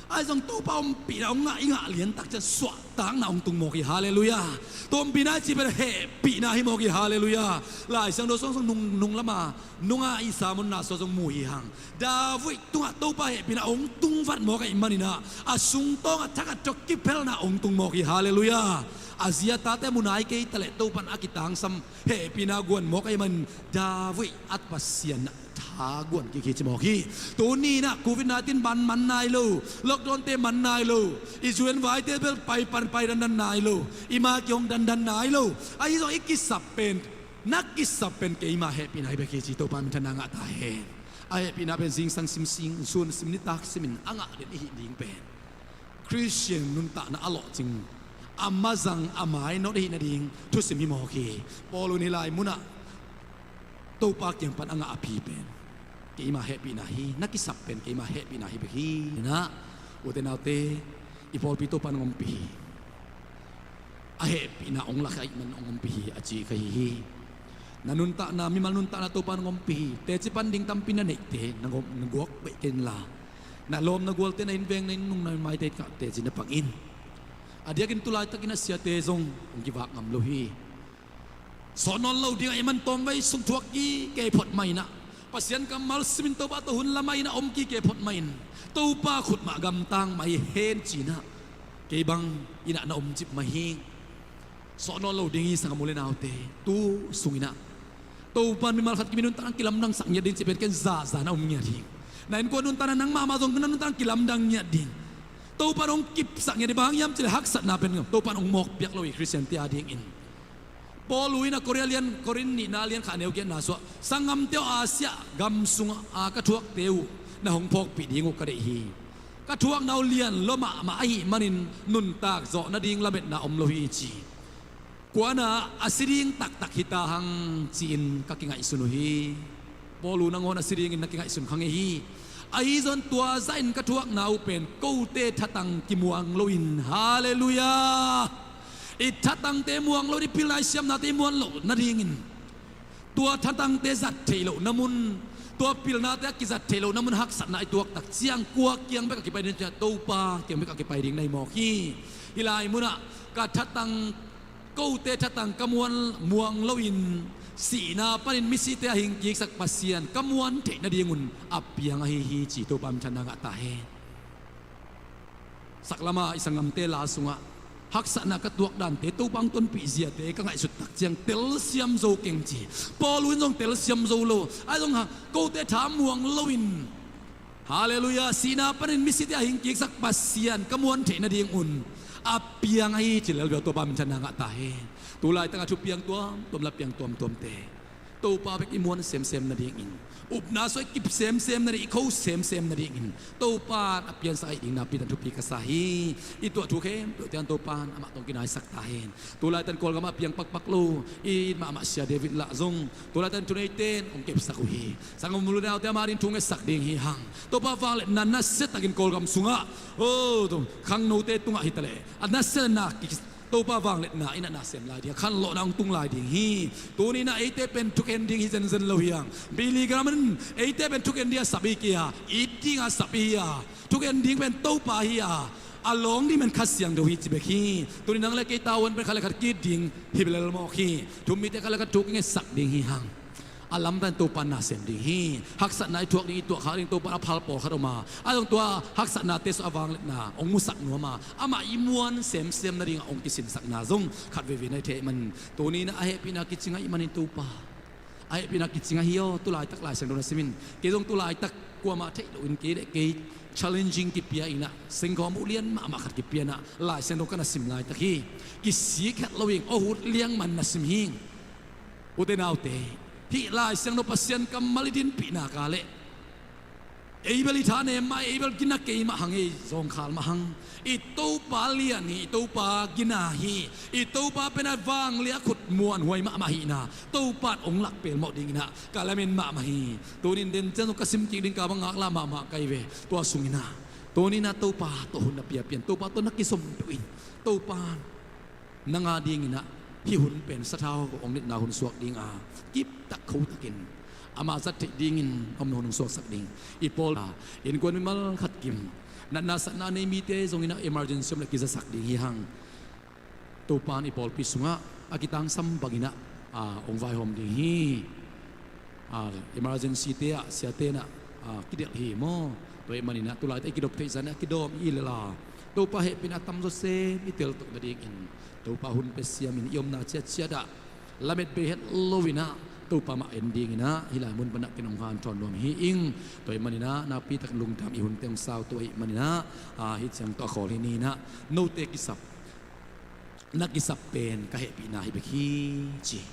Ahi zong Topa ompihna hong ngah, i ngah lian tak ciang suahtakna hong tung mawk hi. Halleluiah. Tua ompihna i cih pen hehpihna hi mawk hi. Halleluiah. Lai Siangtho sung zong nung, nung lama nunga i sermon-na sung zong mu hi hang. David tungah Topa hehpihna hong tung vat mawk ahih manin ah, a sungtawngah thakhat ciang kiphelhna hong tung mawk hi. Halleluiah. A zi a tate mu nai kei ta leh Topa in a kitangsam hehpihna guan mawk ahih manin David a Pasian ah tha guan kik hi ci mawk hi. Tuni in ah covid nineteen ban man nai lo, lockdown-te man nai lo, i zu-en vaite bel pai pan pai dandan nai lo, i mai kihong dandan nai lo. Ahi zong i kisap pen, na kisap pen keima hehpihna hi bek hi ci, Topa minthanna ngah ta hen. A hehpihna pen zingsang sim, sing, sun sim, nitak simin a ngah den i hih ding pen Khristian nuntakna a lawhcing, a mazang, a mainawt ahih nading thusim hi mawk hi. Paul in hih lai munah Topa kiang pan a ngah a pi pen keima hehpihna hi, na kisap pen keima hehpihna hi bek hi. Inah, ute naute, i pawlpi Topa in hong ompih hi. A hehpihna hong lak ahih manin hong ompih hi a ci ka hi hi. Na nuntakna, mimal nuntakna Topa in hong ompih hi. Teci pan ding tampi na neihte na guak, na guak beh kei inla, na lawm na gualte, na innveng, na innung, na maite in kah teci na pang in. A diakin tu laitakin a siate zong hong kivak ngam lo hi. Sawt nawn lo ding ahih manin tawmvei sung thuak kik kei phot mah inah, Pasian kammal simin Topa tawh hun la mah inah om kik kei phot mah in, Topa khut mah gamtang mah hi hen ci inah, kei bang inah na om cip mah hi. Sawt nawn lo ding hi, sanggam u le naute. Tu sung inah Topa in mimal khat kimi nuntakna kilamdangsak ngiat ding cih pen ken zahzah na om ngiat hi. Na innkuan nuntakna, nang mahmah zong na nuntakna kilamdang ngiat ding. Topa in hong kipsak ngiat ding. Bang hang hiam cih leh haksatna pen Topa in hong mawkpiak lo hi Khristiante adingin. Paul in a Korin lian, Korin nihna lian khat, neu giatna sungah, sanggamte aw, Asia gam sungah ka thuakte uh na hong phawkpih ding uh ka deih hi. Ka thuakna uh lian lua mahmah ahih manin nuntak zawh nading lametna om lo hi ci. Kuana a si ding taktak hi ta hang ci-in ka kingaihsun uh hi. Paul, nangawn a si dingin na kingaihsun kha ngei hi. Ahi zong tua zahin ka thuakna uh pen kote thatang kimuang loin, halleluiah, i thatangte muang lo, i pilna, i siamnate muang loh nadingin, tua thatangte zat theih lohna mun, tua pilnate a kizat theih lohna mun haksatna i tuak tak ciang kua kiang bek a kipai ding, Topa kiang bek a kipai ding na hi mawk hi. Hih lai munah ka thatang, kote thatang ka muang, muang loin sihna panin misite a hingkiksak Pasian ka muan theih nadingun a piang ahi hi ci, Topa minthanna ngah ta hen. Saklama i sanggamte la sungah haksatna ka tuak dante, Topa hong tonpih ziate ka ngaihsut tak ciang telsiam zo keng ci. Paul in zong telsiam zo lo. Ahi zong ha, kote tha muang loin, halleluiah, sihna panin misite a hingkiksak Pasian ka muan theih nadingun a piang ahi ci lel bia, Topa minthanna ngah ta hen. Tu laitak a thupiang tuamtuam, la piang tuamtuamte, Topa bek i muan semsem nadingin, upna sung i kip semsem nading, i kho semsem nadingin Topa in a piansak ahih ding napi-in thupi ka sa hi. I tuah thu khempeuhte hang Topa in amah tawh kinaisak ta hen. Tu laitak Kawlgam ah a piang pakpak lo i it mahmah Sia David lah zong tu laitak thuneite in hong kepsak uh hi. Sanggam u le naute, ama ding thu ngetsak ding hi hang. Topa vangliatna nasia takin Kawlgam sungah, oh, khangnote tungah hi ta leh, a nasia na ki Topa vangliatna in a na sem lai ding, a khanlawhna hong tung lai ding hi. Tuni in ah eite pen thukhen ding hi zenzen lo hi hang. Billy Graham in eite pen thukhen ding a sap hi kei a, it ding a sap hi a, thukhen ding pen Topa hi a, a lawng ding pen Kha Siangtho hi ci bek hi. Tuni nang le kei tavuan pen khat le khat ki-it ding hi bek lel mawk hi. Thu-um mite khat le khat thu kingetsak ding hi hang. A lamdang Topa in na sem ding hi. Haksatna i thuak ding, i tuahkhak ding Topa in a phal pawlkhat om a, a zong tua haksatnate sungah a vangliatna hong musak nuam a, amah i muan semsem nadingah hong kisinsakna zong khat veivei na hi thei ahih manin, tuni in ah a hehpihna kicing ahih manin Topa, a hehpihna kicing ahi aw. Tu laitak Lai Siangtho na sim in, kei zong tu laitak kuamah theih loin kei le kei challenging kipia in ah, singkhawm uh lian mahmah khat kipia in ah Lai Siangtho ka na sim laitak hi. Kisik het lo ing, aw, hut liang man na sim hi. Ute naute, hih Lai Siangtho Pasian kammal i dinpih nak leh Abel i tha nem mah, Abel gina kei mah hang, ei zawngkhal mah hang. I Topa lian hi, i Topa gina hi. I Topa pen a vanglian khut muanhuai mahmah hihna, Topa in hong lak pelmawh ding inah ka lamen mahmah hi. Tunin den ciang ka sim kik ding ka bang ngaklah mahmah ka hi ve. Tua sung inah tuni inah Topa tawh hun na pia pian, Topa tawh na kizom peuh in, Topa nang a ding inah hih hun pen sathau hong nitna hun suak ding a, kiptak khotakin ama zat theih dingin omna hun hong suaksak ding. I pawl a innkuan mimal khat kim natna satna nei mite zong inah emergency om leh kizasak ding hi hang. Topa in i pawlpi sungah a kitangsam bang inah, ah, hong vaihawm ding hi. Ah, emergency te ah siate inah, ah, kidelh hi maw? Tua ahih manin ah tu laitakin i kidop theih zah inah kidawm i hi lel a, Topa hehpihna a tamzaw sem i teltoh nadingin Topa hun pia siamin i omna ciatciat ah lamet bei het lo inah Topa mah en ding inah hih lai mun pan ah ken hong hanthawn nuam hi ing. Tua ahih manin ah nakpi takin lungdam, i hunte hong sauto ahih manin ah, ah, hih ciang tawh a khawl hi ni inah note kisap, na kisap pen ka hehpihna hi bek hi, ci.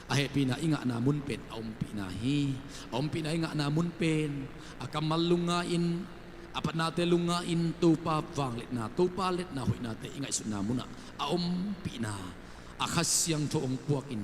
A hehpihna i ngahna mun pen a ompihna hi. A ompihna i ngahna mun pen a kammal lungngai-in, a phatnate lungngai-in Topa vangliatna, Topa liatna hoihnate i ngaihsutna munah a ompihna, a Kha Siangtho hong puakin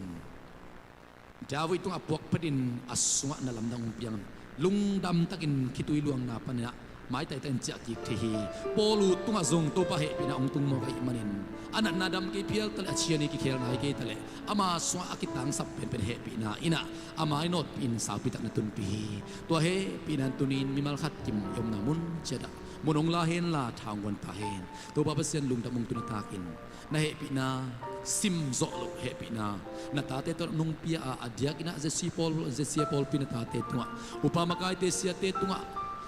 David tungah puak phetin a sungah na lamdang hong piang, lungdam takin khitui luangna panin ah maitai takin ciah kik thei hi. Paul tungah zong Topa hehpihna hong tung mawk ahih manin a natna dam kei phial taleh, a cian i kikhel nai kei taleh, ama sungah a kitangsap penpen hehpihna inah a mainawtpih in saupi tak na tunpih hi. Tua hehpihna in tuni in mimal khat kim i omna mun ciat ah mun hong la henla tha hong guan ta hen. Topa Pasian lungdam hong tun a takin na hehpihna sim zawh loh hehpihna na tate tungah nong pia a, a diakin ah Jesse pawl, Jesse a pawlpi na tate tungah, upa makaite siate tungah,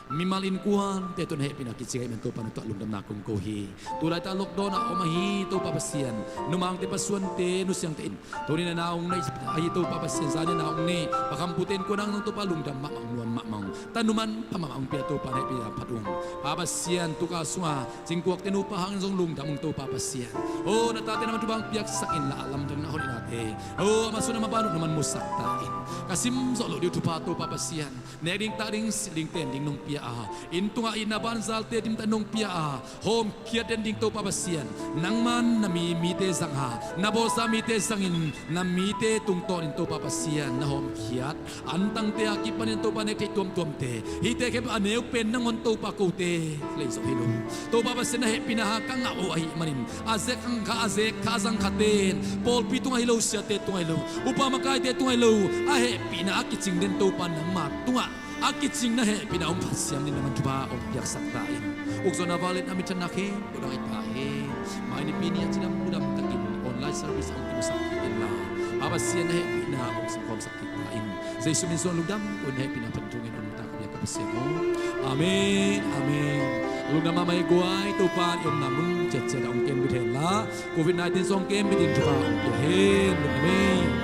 mimal innkuante tungah na hehpihna kicing ahih man Topa na tungah lungdamna kong ko hi. Tu laitak lockdown ah om ahi Topa Pasian, numangte, pasuante, nusiangte in tuni na na hong neih ahi Topa Pasian, zani na hong neih, pakhampute innkuan ah zong Topa lungdam mahmah, nuam mahmah ung. Tanu manpha mahmah hong pia Topa na hehpihna phat ung. Pa Pasian, tu ka sungah cingkuakte nupa hangin zong lungdam ung Topa Pasian. O, na tate na man thupha hong piaksak inla, a lamdang na hoihnate, o, a man sung a man pan uh na man musak ta in. Ka sim zawh loh ding uh thupha Topa Pasian, nek ding tak ding silh ding ten ding nong pia a, inn tungah itna banzalte dimtak nong pia a, hawmkhiat den ding Topa Pasian, nangman na mi, mite zang a, na bawlsa mite zangin na mite tungtawnin Topa Pasian na hawmkhiat antangte a kipanin Topa nek theih tuamtuamte, hihte khempeuh a neu pen nangawn Topa, kote lei zawh hi lo. Topa Pasian na hehpihna hang ka ngah uh ahih manin a zek hang kha, a zek kha, a zang khaten pawlpi tungah hi lo, siate tungah hi lo, upa makaite tungah hi lo, a hehpihna a kicing den Topa nangma tungah a kicing na hehpihna hong phat siam ding na man thupha hong piaksak ta in. Ukzawhna, vangliatna, minthanna khempeuh nang ahi ta hen. Mai Nipi ni a cidam, mudam takin online service hong kimusak kik inla, Pa Pasian na hehpihna hong simkhawmsak kik ta in. Jesu min suang lungdam, un hehpihna phat thungen un ta ka biak ka Pasian aw. Amen, amen. Lungdam mahmah hi guai, Topa in i omna mun ciatciat ah hong kembit henla, covid nineteen zong hong kembit in thupha hong pia hen. Amen.